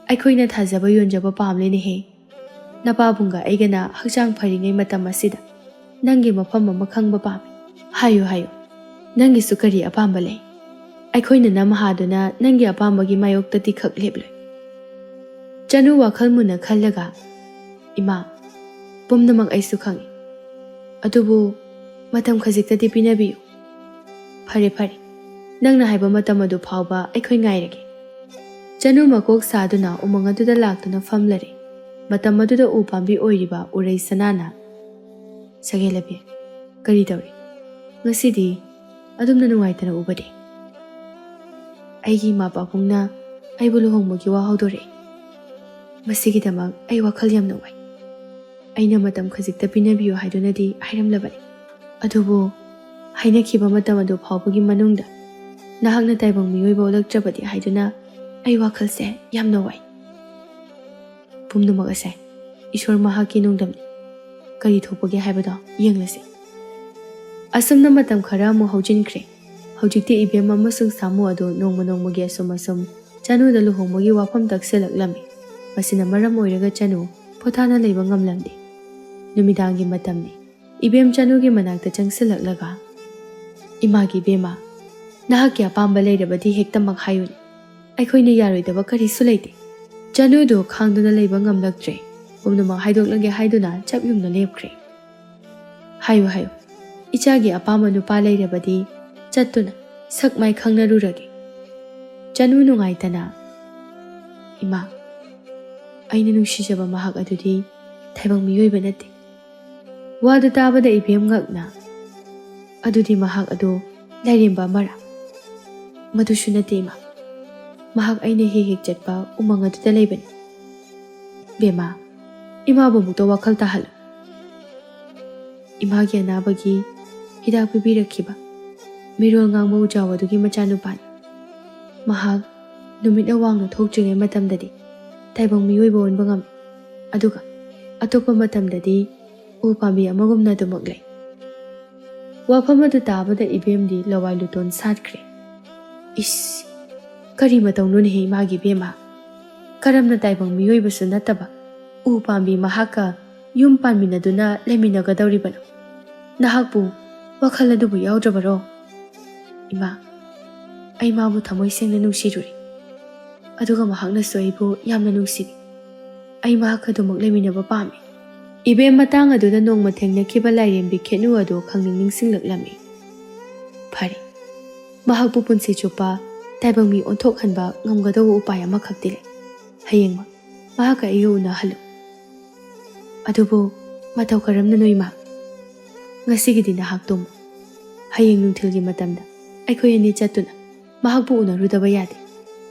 ꯑꯩꯈꯣꯏꯅ ꯊꯥꯖꯕ ꯌꯣꯟꯖꯕ ꯄꯥꯝꯂꯦꯅꯦꯍꯦ꯫ ꯅꯄꯥꯕꯨꯡꯒ ꯑꯩꯒꯅ ꯍꯛꯆꯥꯡ ꯐꯔꯤꯉꯩ ꯃꯇꯝ ꯑꯁꯤꯗ ꯅꯪꯒꯤ ꯃꯐꯝ ꯑꯃ ꯈꯪꯕ ꯄꯥꯝꯃꯤ꯫ ꯍꯥꯏꯌꯨ, ꯍꯥꯏꯌꯨ, ꯅꯪꯒꯤꯁꯨ ꯀꯔꯤ ꯑꯄꯥꯝꯕ ꯂꯩ? ꯑꯩꯈꯣꯏꯅ ꯅꯝꯍꯥꯗꯨꯅ ꯅꯪꯒꯤ ꯑꯄꯥꯝꯕꯒꯤ ꯃꯥꯌꯣꯛꯇꯗꯤ ꯈꯛ ꯂꯦꯞꯂꯣꯏ꯫" ꯆꯅꯨ ꯋꯥꯈꯜ ꯃꯨꯟꯅ ꯈꯜꯂꯒ, "ꯏꯃꯥ, ꯄꯨꯝꯅꯃꯛ ꯑꯩꯁꯨ ꯈꯪꯏ꯫ ꯑꯗꯨꯕꯨ ꯃꯇꯝ ꯈꯖꯤꯛꯇꯗꯤ ꯄꯤꯅꯕꯤꯌꯨ꯫" "ꯐꯔꯦ, ꯐꯔꯦ, ꯅꯪꯅ ꯍꯥꯏꯕ ꯃꯇꯝ ꯑꯗꯨ ꯐꯥꯎꯕ ꯑꯩꯈꯣꯏ ꯉꯥꯏꯔꯒꯦ꯫" ꯆꯅꯨ ꯃꯀꯣꯛ ꯁꯥꯗꯨꯅ ꯎꯃꯪ ꯑꯗꯨꯗ ꯂꯥꯛꯇꯨꯅ ꯐꯝꯂꯔꯦ꯫ ꯃꯇꯝ ꯑꯗꯨꯗ ꯎ ꯄꯥꯝꯕꯤ ꯑꯣꯏꯔꯤꯕ ꯎꯔꯩ ꯁꯅꯥꯅ, "ꯁꯒꯦꯂꯕꯤ, ꯀꯔꯤ ꯇꯧꯔꯤ? ꯉꯁꯤꯗꯤ ꯑꯗꯨꯝꯅ ꯅꯨꯡꯉꯥꯏꯇꯅ ꯎꯕꯗꯤ?" "ꯑꯩꯒꯤ ꯏꯃꯥ ꯄꯥꯕꯨꯡꯅ ꯑꯩꯕꯨ ꯂꯨꯍꯣꯡꯕꯒꯤ ꯋꯥ ꯍꯧꯗꯣꯔꯛꯏ꯫ ꯃꯁꯤꯒꯤꯗꯃꯛ ꯑꯩ ꯋꯥꯈꯜ ꯌꯥꯝꯅ ꯋꯥꯏ꯫ ꯑꯩꯅ ꯃꯇꯝ ꯈꯖꯤꯛꯇ ꯄꯤꯅꯕꯤꯌꯨ ꯍꯥꯏꯗꯨꯅꯗꯤ ꯍꯥꯏꯔꯝꯂꯕꯅꯤ꯫ ꯑꯗꯨꯕꯨ ꯍꯥꯏꯅꯈꯤꯕ ꯃꯇꯝ ꯑꯗꯨ ꯐꯥꯎꯕꯒꯤ ꯃꯅꯨꯡꯗ ꯅꯍꯥꯛꯅ ꯇꯥꯏꯕꯪ ꯃꯤꯑꯣꯏꯕ ꯑꯣꯜꯂꯛꯇ꯭ꯔꯕꯗꯤ ꯍꯥꯏꯗꯨꯅ ꯑꯩ ꯋꯥꯈꯜꯁꯦ ꯌꯥꯝꯅ ꯋꯥꯏ꯫" "ꯄꯨꯝꯅꯃꯛ ꯑꯁꯦ ꯏꯁꯣꯔ ꯃꯍꯥꯛꯀꯤ ꯅꯣꯡꯗꯝꯅꯤ꯫ ꯀꯔꯤ ꯊꯣꯛꯄꯒꯦ ꯍꯥꯏꯕꯗꯣ ꯌꯦꯡꯂꯁꯤ꯫" ꯑꯁꯨꯝꯅ ꯃꯇꯝ ꯈꯔ ꯑꯃꯨꯛ ꯍꯧꯖꯤꯟꯈ꯭ꯔꯦ꯫ ꯍꯧꯖꯤꯛꯇꯤ ꯏꯕꯦꯝ ꯑꯃꯁꯨꯡ ꯁꯥꯃꯨ ꯑꯗꯨ ꯅꯣꯡꯃ ꯅꯣꯡꯃꯒꯤ ꯑꯁꯨꯝ ꯑꯁꯨꯝ ꯆꯅꯨꯗ ꯂꯨꯍꯣꯡꯕꯒꯤ ꯋꯥꯐꯝ ꯇꯛꯁꯤꯜꯂꯛꯂꯝꯃꯤ꯫ ꯃꯁꯤꯅ ꯃꯔꯝ ꯑꯣꯏꯔꯒ ꯆꯅꯨ ꯄꯣꯊꯥꯅ ꯂꯩꯕ ꯉꯝꯂꯝꯗꯦ꯫ ꯅꯨꯃꯤꯗꯥꯡꯒꯤ ꯃꯇꯝꯅꯤ꯫ ꯏꯕꯦꯝ ꯆꯅꯨꯒꯤ ꯃꯅꯥꯛꯇ ꯆꯪꯁꯤꯜꯂꯛꯂꯒ, "ꯏꯃꯥꯒꯤ ꯏꯕꯦꯝꯃ, ꯅꯍꯥꯛꯀꯤ ꯑꯄꯥꯝꯕ ꯂꯩꯔꯕꯗꯤ ꯍꯦꯛꯇꯃꯛ ꯍꯥꯏꯌꯨꯅꯦ꯫ ꯑꯩꯈꯣꯏꯅ ꯌꯥꯔꯣꯏꯗꯕ ꯀꯔꯤꯁꯨ ꯂꯩꯇꯦ꯫" ꯆꯅꯨꯗꯨ ꯈꯥꯡꯗꯨꯅ ꯂꯩꯕ ꯉꯝꯂꯛꯇ꯭ꯔꯦ꯫ ꯄꯨꯝꯅꯃꯛ ꯍꯥꯏꯗꯣꯛꯂꯒꯦ ꯍꯥꯏꯗꯨꯅ ꯆꯞ ꯌꯨꯡꯅ ꯂꯦꯞꯈ꯭ꯔꯦ꯫ "ꯍꯥꯏꯌꯨ, ꯍꯥꯏꯌꯨ꯫ ꯏꯆꯥꯒꯤ ꯑꯄꯥꯝꯕ ꯅꯨꯄꯥ ꯂꯩꯔꯕꯗꯤ ꯆꯠꯇꯨꯅ ꯁꯛ ꯃꯥꯏ ꯈꯪꯅꯔꯨꯔꯒꯦ꯫ ꯆꯅꯨ ꯅꯨꯡꯉꯥꯏꯇꯅ, "ꯏꯃꯥ, ꯑꯩꯅ ꯅꯨꯡꯁꯤꯖꯕ ꯃꯍꯥꯛ ꯑꯗꯨꯗꯤ ꯇꯥꯏꯕꯪ ꯃꯤꯑꯣꯏꯕ ꯅꯠꯇꯦ꯫" ꯋꯥꯗꯨ ꯇꯥꯕꯗ ꯏꯕꯦꯝ ꯉꯛꯅ, "ꯑꯗꯨꯗꯤ ꯃꯍꯥꯛ ꯑꯗꯨ ꯂꯥꯏꯔꯦꯝꯕ ꯑꯃꯔꯥ?" "ꯃꯗꯨꯁꯨ ꯅꯠꯇꯦ ꯏꯃꯥ, ꯃꯍꯥꯛ ꯑꯩꯅ ꯍꯦꯛ ꯍꯦꯛ ꯆꯠꯄ ꯎꯃꯪ ꯑꯗꯨꯗ ꯂꯩꯕꯅꯤ꯫" "ꯕꯦꯝꯃ, ꯏꯃꯥꯕꯨ ꯑꯃꯨꯛꯇ ꯋꯥꯈꯜ ꯇꯥꯍꯜꯂꯨ꯫ ꯏꯃꯥꯒꯤ ꯑꯅꯥꯕꯒꯤ ꯍꯤꯗꯥꯛ ꯄꯤꯕꯤꯔꯛꯈꯤꯕ ꯃꯤꯔꯣꯜ ꯉꯥꯡꯕ ꯎꯖꯥꯎ ꯑꯗꯨꯒꯤ ꯃꯆꯥꯅꯨꯄꯥꯅꯤ꯫ ꯃꯍꯥꯛ ꯅꯨꯃꯤꯠꯅ ꯋꯥꯡꯅ ꯊꯣꯛꯇ꯭ꯔꯤꯉꯩ ꯃꯇꯝꯗꯗꯤ ꯇꯥꯏꯕꯪ ꯃꯤꯑꯣꯏꯕ ꯑꯣꯟꯕ ꯉꯝꯃꯤ, ꯑꯗꯨꯒ ꯑꯇꯣꯞꯄ ꯃꯇꯝꯗꯗꯤ ꯎ ꯄꯥꯝꯕꯤ ꯑꯃꯒꯨꯝꯅ ꯑꯗꯨꯃꯛ ꯂꯩ꯫" ꯋꯥꯐꯝ ꯑꯗꯨ ꯇꯥꯕꯗ ꯏꯕꯦꯝꯗꯤ ꯂꯋꯥꯏ ꯂꯨꯇꯣꯟ ꯁꯥꯠꯈ꯭ꯔꯦ꯫ "ꯏꯁ, ꯀꯔꯤ ꯃꯇꯧꯅꯣꯅꯦꯍꯦ ꯏꯃꯥꯒꯤ ꯏꯕꯦꯝꯃ? ꯀꯔꯝꯅ ꯇꯥꯏꯕꯪ ꯃꯤꯑꯣꯏꯕꯁꯨ ꯅꯠꯇꯕ ꯎ ꯄꯥꯝꯕꯤ ꯃꯍꯥꯛꯀ ꯌꯨꯝ ꯄꯥꯟꯃꯤꯟꯅꯗꯨꯅ ꯂꯩꯃꯤꯟꯅꯒꯗꯧꯔꯤꯕꯅꯣ? ꯅꯍꯥꯛꯄꯨ ꯋꯥꯈꯜ ꯑꯗꯨꯕꯨ ꯌꯥꯎꯗ꯭ꯔꯕꯔꯣ?" "ꯏꯃꯥ, ꯑꯩ ꯃꯥꯕꯨ ꯊꯃꯣꯏ ꯁꯦꯡꯅ ꯅꯨꯡꯁꯤꯔꯨꯔꯦ, ꯑꯗꯨꯒ ꯃꯍꯥꯛꯅꯁꯨ ꯑꯩꯕꯨ ꯌꯥꯝꯅ ꯅꯨꯡꯁꯤꯕꯤ꯫ ꯑꯩ ꯃꯍꯥꯛ ꯑꯗꯨꯃꯛ ꯂꯩꯃꯤꯟꯅꯕ ꯄꯥꯝꯃꯤ꯫" ꯏꯕꯦꯝ ꯃꯇꯥꯡ ꯑꯗꯨꯗ ꯅꯣꯡꯃ ꯊꯦꯡꯅꯈꯤꯕ ꯂꯥꯏꯔꯦꯝꯕꯤ ꯈꯦꯠꯅꯨ ꯑꯗꯨ ꯈꯪꯅꯤꯡ ꯅꯤꯡꯁꯤꯡꯂꯛꯂꯝꯃꯤ꯫ "ꯐꯔꯦ, ꯃꯍꯥꯛꯄꯨ ꯄꯨꯟꯁꯤ ꯆꯨꯞꯄ ꯇꯥꯏꯕꯪ ꯃꯤ ꯑꯣꯟꯊꯣꯛꯍꯟꯕ ꯉꯝꯒꯗꯧꯕ ꯎꯄꯥꯏ ꯑꯃꯈꯛꯇꯤ ꯂꯩ꯫ ꯍꯌꯦꯡꯃꯛ ꯃꯍꯥꯛꯀ ꯑꯩꯒ ꯎꯅꯍꯜꯂꯨ꯫ ꯑꯗꯨꯕꯨ ꯃꯇꯧ ꯀꯔꯝꯅꯅꯣ ꯏꯃꯥ? ꯉꯁꯤꯒꯤꯗꯤ ꯅꯍꯥꯛ ꯇꯨꯝꯃꯨ꯫ ꯍꯌꯦꯡ ꯅꯨꯡꯊꯤꯜꯒꯤ ꯃꯇꯝꯗ ꯑꯩꯈꯣꯏ ꯑꯅꯤ ꯆꯠꯇꯨꯅ ꯃꯍꯥꯛꯄꯨ ꯎꯅꯔꯨꯗꯕ ꯌꯥꯗꯦ꯫"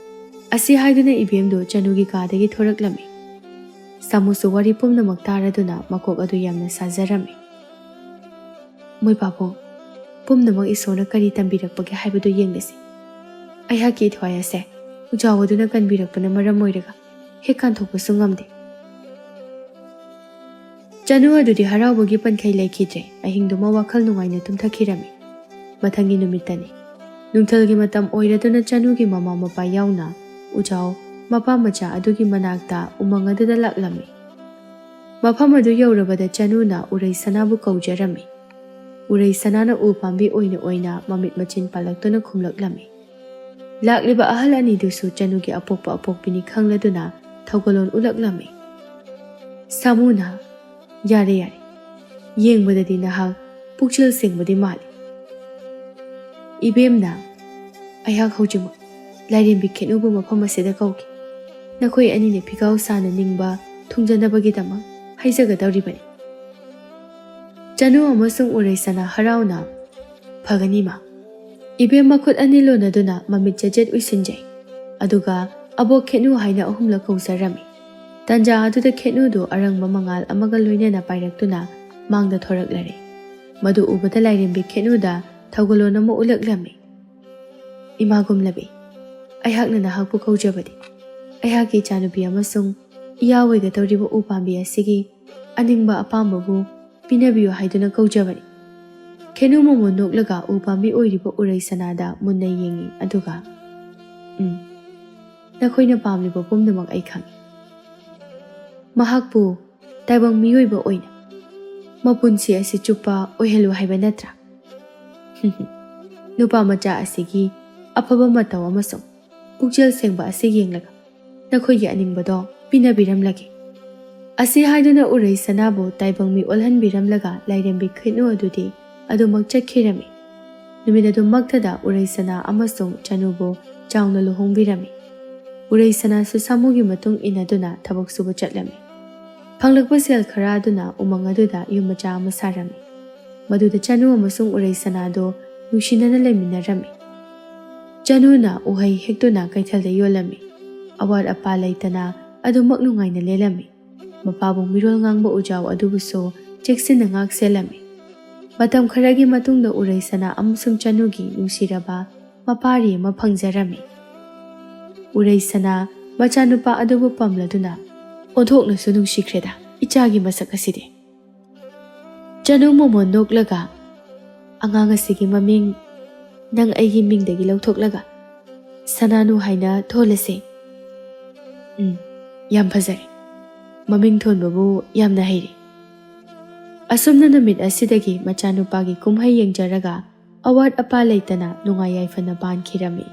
ꯑꯁꯤ ꯍꯥꯏꯗꯨꯅ ꯏꯕꯦꯝꯗꯨ ꯆꯅꯨꯒꯤ ꯀꯥꯗꯒꯤ ꯊꯣꯔꯛꯂꯝꯃꯤ꯫ ꯁꯥꯃꯨꯁꯨ ꯋꯥꯔꯤ ꯄꯨꯝꯅꯃꯛ ꯇꯥꯔꯗꯨꯅ ꯃꯀꯣꯛ ꯑꯗꯨ ꯌꯥꯝꯅ ꯁꯥꯖꯔꯝꯃꯤ꯫ "ꯃꯣꯏ ꯄꯥꯕꯨꯡ, ꯄꯨꯝꯅꯃꯛ ꯏꯁꯣꯔꯅ ꯀꯔꯤ ꯇꯝꯕꯤꯔꯛꯄꯒꯦ ꯍꯥꯏꯕꯗꯨ ꯌꯦꯡꯂꯁꯤ꯫ ꯑꯩꯍꯥꯛꯀꯤ ꯏꯊ꯭ꯋꯥꯏ ꯑꯁꯦ ꯎꯖꯥꯎ ꯑꯗꯨꯅ ꯀꯟꯕꯤꯔꯛꯄꯅ ꯃꯔꯝ ꯑꯣꯏꯔꯒ ꯍꯦꯛ ꯀꯥꯟꯊꯣꯛꯄꯁꯨ ꯉꯝꯗꯦ꯫" ꯆꯅꯨ ꯑꯗꯨꯗꯤ ꯍꯔꯥꯎꯕꯒꯤ ꯄꯟꯈꯩ ꯂꯩꯈꯤꯗ꯭ꯔꯦ꯫ ꯑꯍꯤꯡꯗꯨꯃ ꯋꯥꯈꯜ ꯅꯨꯡꯉꯥꯏꯅ ꯇꯨꯝꯊꯈꯤꯔꯝꯃꯤ꯫ ꯃꯊꯪꯒꯤ ꯅꯨꯃꯤꯠꯇꯅꯤ꯫ ꯅꯨꯡꯊꯤꯜꯒꯤ ꯃꯇꯝ ꯑꯣꯏꯔꯗꯨꯅ ꯆꯅꯨꯒꯤ ꯃꯃꯥ ꯃꯄꯥ ꯌꯥꯎꯅ ꯎꯖꯥꯎ ꯃꯄꯥ ꯃꯆꯥ ꯑꯗꯨꯒꯤ ꯃꯅꯥꯛꯇ ꯎꯃꯪ ꯑꯗꯨꯗ ꯂꯥꯛꯂꯝꯃꯤ꯫ ꯃꯐꯝ ꯑꯗꯨ ꯌꯧꯔꯕꯗ ꯆꯅꯨꯅ ꯎꯔꯩ ꯁꯅꯥꯕꯨ ꯀꯧꯖꯔꯝꯃꯤ꯫ ꯎꯔꯩ ꯁꯅꯥꯅ ꯎ ꯄꯥꯝꯕꯤ ꯑꯣꯏꯅ ꯑꯣꯏꯅ ꯃꯃꯤꯠ ꯃꯆꯤꯟ ꯄꯥꯜꯂꯛꯇꯨꯅ ꯈꯨꯝꯂꯛꯂꯝꯃꯤ꯫ ꯂꯥꯛꯂꯤꯕ ꯑꯍꯜ ꯑꯅꯤꯗꯨꯁꯨ ꯆꯅꯨꯒꯤ ꯑꯄꯣꯛꯄ ꯑꯄꯣꯛꯄꯤꯅꯤ ꯈꯪꯂꯗꯨꯅ ꯊꯧꯒꯜꯂꯣꯟ ꯎꯠꯂꯛꯂꯝꯃꯤ꯫ ꯁꯥꯃꯨꯅ, "ꯌꯥꯔꯦ, ꯌꯥꯔꯦ, ꯌꯦꯡꯕꯗꯗꯤ ꯅꯍꯥꯛ ꯄꯨꯛꯆꯦꯜ ꯁꯦꯡꯕꯗꯤ ꯃꯥꯜꯂꯤ꯫ "ꯏꯕꯦꯝꯅ, ꯑꯩꯍꯥꯛ ꯍꯧꯖꯤꯛꯃꯛ ꯂꯥꯏꯔꯦꯝꯕꯤ ꯈꯦꯠꯅꯨꯕꯨ ꯃꯐꯝ ꯑꯁꯤꯗ ꯀꯧꯒꯦ꯫ ꯅꯈꯣꯏ ꯑꯅꯤꯅ ꯐꯤꯒꯥꯎ ꯁꯥꯅ ꯅꯤꯡꯕ ꯊꯨꯡꯖꯅꯕꯒꯤꯗꯃꯛ ꯍꯥꯏꯖꯒꯗꯧꯔꯤꯕꯅꯤ꯫" ꯆꯅꯨ ꯑꯃꯁꯨꯡ ꯎꯔꯩꯁꯅꯥ ꯍꯔꯥꯎꯅ, "ꯐꯒꯅꯤ ꯃꯥ꯫" ꯏꯕꯦꯝ ꯃꯈꯨꯠ ꯑꯅꯤ ꯂꯣꯟꯅꯗꯨꯅ ꯃꯃꯤꯠ ꯆꯦꯠ ꯆꯦꯠ ꯎꯏꯁꯤꯟꯖꯩ꯫ ꯑꯗꯨꯒ "ꯑꯕꯣꯛ ꯈꯦꯠꯅꯨ" ꯍꯥꯏꯅ ꯑꯍꯨꯝꯂꯛ ꯀꯧꯖꯔꯝꯃꯤ꯫ ꯇꯟꯖꯥ ꯑꯗꯨꯗ ꯈꯦꯠꯅꯨꯗꯨ ꯑꯔꯪꯕ ꯃꯉꯥꯜ ꯑꯃꯒ ꯂꯣꯏꯅꯅ ꯄꯥꯏꯔꯛꯇꯨꯅ ꯃꯥꯡꯗ ꯊꯣꯔꯛꯂꯔꯦ꯫ ꯃꯗꯨ ꯎꯕꯗ ꯂꯥꯏꯔꯦꯝꯕꯤ ꯈꯦꯠꯅꯨꯗ ꯊꯧꯒꯜꯂꯣꯟ ꯑꯃ ꯎꯠꯂꯛꯂꯝꯃꯤ꯫ "ꯏꯃꯥ ꯒꯨꯝꯂꯕꯤ, ꯑꯩꯍꯥꯛꯅ ꯅꯍꯥꯛꯄꯨ ꯀꯧꯖꯕꯗꯤ ꯑꯩꯍꯥꯛꯀꯤ ꯏꯆꯥꯅꯨꯄꯤ ꯑꯃꯁꯨꯡ ꯏꯌꯥ ꯑꯣꯏꯒꯗꯧꯔꯤꯕ ꯎ ꯄꯥꯝꯕꯤ ꯑꯁꯤꯒꯤ ꯑꯅꯤꯡꯕ ꯑꯄꯥꯝꯕꯕꯨ ꯄꯤꯅꯕꯤꯌꯨ ꯍꯥꯏꯗꯨꯅ ꯀꯧꯖꯕꯅꯤ꯫" ꯈꯦꯅꯨ ꯃꯣꯃꯣꯟ ꯅꯣꯛꯂꯒ ꯎ ꯄꯥꯝꯕꯤ ꯑꯣꯏꯔꯤꯕ ꯎꯔꯩ ꯁꯅꯥꯗ ꯃꯨꯟꯅ ꯌꯦꯡꯉꯤ, ꯑꯗꯨꯒ, "ꯎꯝ, ꯅꯈꯣꯏꯅ ꯄꯥꯝꯂꯤꯕ ꯄꯨꯝꯅꯃꯛ ꯑꯩ ꯈꯪꯏ꯫ ꯃꯍꯥꯛꯄꯨ ꯇꯥꯏꯕꯪ ꯃꯤꯑꯣꯏꯕ ꯑꯣꯏꯅ ꯃꯄꯨꯟꯁꯤ ꯑꯁꯤ ꯆꯨꯞꯄ ꯑꯣꯏꯍꯜꯂꯨ ꯍꯥꯏꯕ ꯅꯠꯇ꯭ꯔꯥ? ꯅꯨꯄꯥ ꯃꯆꯥ ꯑꯁꯤꯒꯤ ꯑꯐꯕ ꯃꯇꯧ ꯑꯃꯁꯨꯡ ꯄꯨꯛꯆꯦꯜ ꯁꯦꯡꯕ ꯑꯁꯤ ꯌꯦꯡꯂꯒ ꯅꯈꯣꯏꯒꯤ ꯑꯅꯤꯡꯕꯗꯣ ꯄꯤꯅꯕꯤꯔꯝꯂꯒꯦ꯫" ꯑꯁꯤ ꯍꯥꯏꯗꯨꯅ ꯎꯔꯩ ꯁꯅꯥꯕꯨ ꯇꯥꯏꯕꯪ ꯃꯤ ꯑꯣꯜꯍꯟꯕꯤꯔꯝꯂꯒ ꯂꯥꯏꯔꯦꯝꯕꯤ ꯈꯦꯅꯨ ꯑꯗꯨꯗꯤ ꯑꯗꯨꯃꯛ ꯆꯠꯈꯤꯔꯝꯃꯤ꯫ ꯅꯨꯃꯤꯠ ꯑꯗꯨꯃꯛꯇꯗ ꯎꯔꯩ ꯁꯅꯥ ꯑꯃꯁꯨꯡ ꯆꯅꯨꯕꯨ ꯆꯥꯎꯅ ꯂꯨꯍꯣꯡꯕꯤꯔꯝꯃꯤ꯫ ꯎꯔꯩ ꯁꯅꯥꯁꯨ ꯁꯥꯃꯨꯒꯤ ꯃꯇꯨꯡ ꯏꯟꯅꯗꯨꯅ ꯊꯕꯛ ꯁꯨꯕ ꯆꯠꯂꯝꯃꯤ꯫ ꯐꯪꯂꯛꯄ ꯁꯦꯜ ꯈꯔ ꯑꯗꯨꯅ ꯎꯃꯪ ꯑꯗꯨꯗ ꯌꯨꯝ ꯃꯆꯥ ꯑꯃ ꯁꯥꯔꯝꯃꯤ꯫ ꯃꯗꯨꯗ ꯆꯅꯨ ꯑꯃꯁꯨꯡ ꯎꯔꯩ ꯁꯅꯥꯗꯣ ꯅꯨꯡꯁꯤꯅꯅ ꯂꯩꯃꯤꯟꯅꯔꯝꯃꯤ꯫ ꯆꯅꯨꯅ ꯎꯍꯩ ꯍꯦꯛꯇꯨꯅ ꯀꯩꯊꯦꯜꯗ ꯌꯣꯜꯂꯝꯃꯤ꯫ ꯑꯋꯥꯠ ꯑꯄꯥ ꯂꯩꯇꯅ ꯑꯗꯨꯃꯛ ꯅꯨꯡꯉꯥꯏꯅ ꯂꯦꯜꯂꯝꯃꯤ꯫ ꯃꯄꯥꯕꯨ ꯃꯤꯔꯣꯜ ꯉꯥꯡꯕ ꯎꯖꯥꯎ ꯑꯗꯨꯕꯨꯁꯨ ꯆꯦꯛꯁꯤꯟꯅ ꯉꯥꯛ ꯁꯦꯜꯂꯝꯃꯤ꯫ ꯃꯇꯝ ꯈꯔꯒꯤ ꯃꯇꯨꯡꯗ ꯎꯔꯩ ꯁꯅꯥ ꯑꯃꯁꯨꯡ ꯆꯅꯨꯒꯤ ꯅꯨꯡꯁꯤꯔꯕ ꯃꯄꯥꯔꯤ ꯑꯃ ꯐꯪꯖꯔꯝꯃꯤ꯫ ꯎꯔꯩ ꯁꯅꯥ ꯃꯆꯥꯅꯨꯄꯥ ꯑꯗꯨꯕꯨ ꯄꯝꯂꯗꯨꯅ, "ꯑꯣꯟꯊꯣꯛꯅꯁꯨ ꯅꯨꯡꯁꯤꯈ꯭ꯔꯦꯗ ꯏꯆꯥꯒꯤ ꯃꯁꯛ ꯑꯁꯤꯗꯤ꯫" ꯆꯅꯨ ꯃꯣꯃꯣꯟ ꯅꯣꯛꯂꯒ, "ꯑꯉꯥꯡ ꯑꯁꯤꯒꯤ ꯃꯃꯤꯡ ꯅꯪ ꯑꯩꯒꯤ ꯃꯤꯡꯗꯒꯤ ꯂꯧꯊꯣꯛꯂꯒ ꯁꯅꯥꯅꯨ ꯍꯥꯏꯅ ꯊꯣꯜꯂꯁꯦ꯫ ꯎꯝ, ꯌꯥꯝ ꯐꯖꯔꯦ꯫ ꯃꯃꯤꯡ ꯊꯣꯟꯕꯕꯨ ꯌꯥꯝꯅ ꯍꯩꯔꯦ꯫" ꯑꯁꯨꯝꯅ ꯅꯨꯃꯤꯠ ꯑꯁꯤꯗꯒꯤ ꯃꯆꯥꯅꯨꯄꯥꯒꯤ ꯀꯨꯝꯍꯩ ꯌꯦꯡꯖꯔꯒ ꯑꯋꯥꯠ ꯑꯄꯥ ꯂꯩꯇꯅ ꯅꯨꯡꯉꯥꯏ ꯌꯥꯏꯐꯅ ꯄꯥꯟꯈꯤꯔꯝꯃꯤ꯫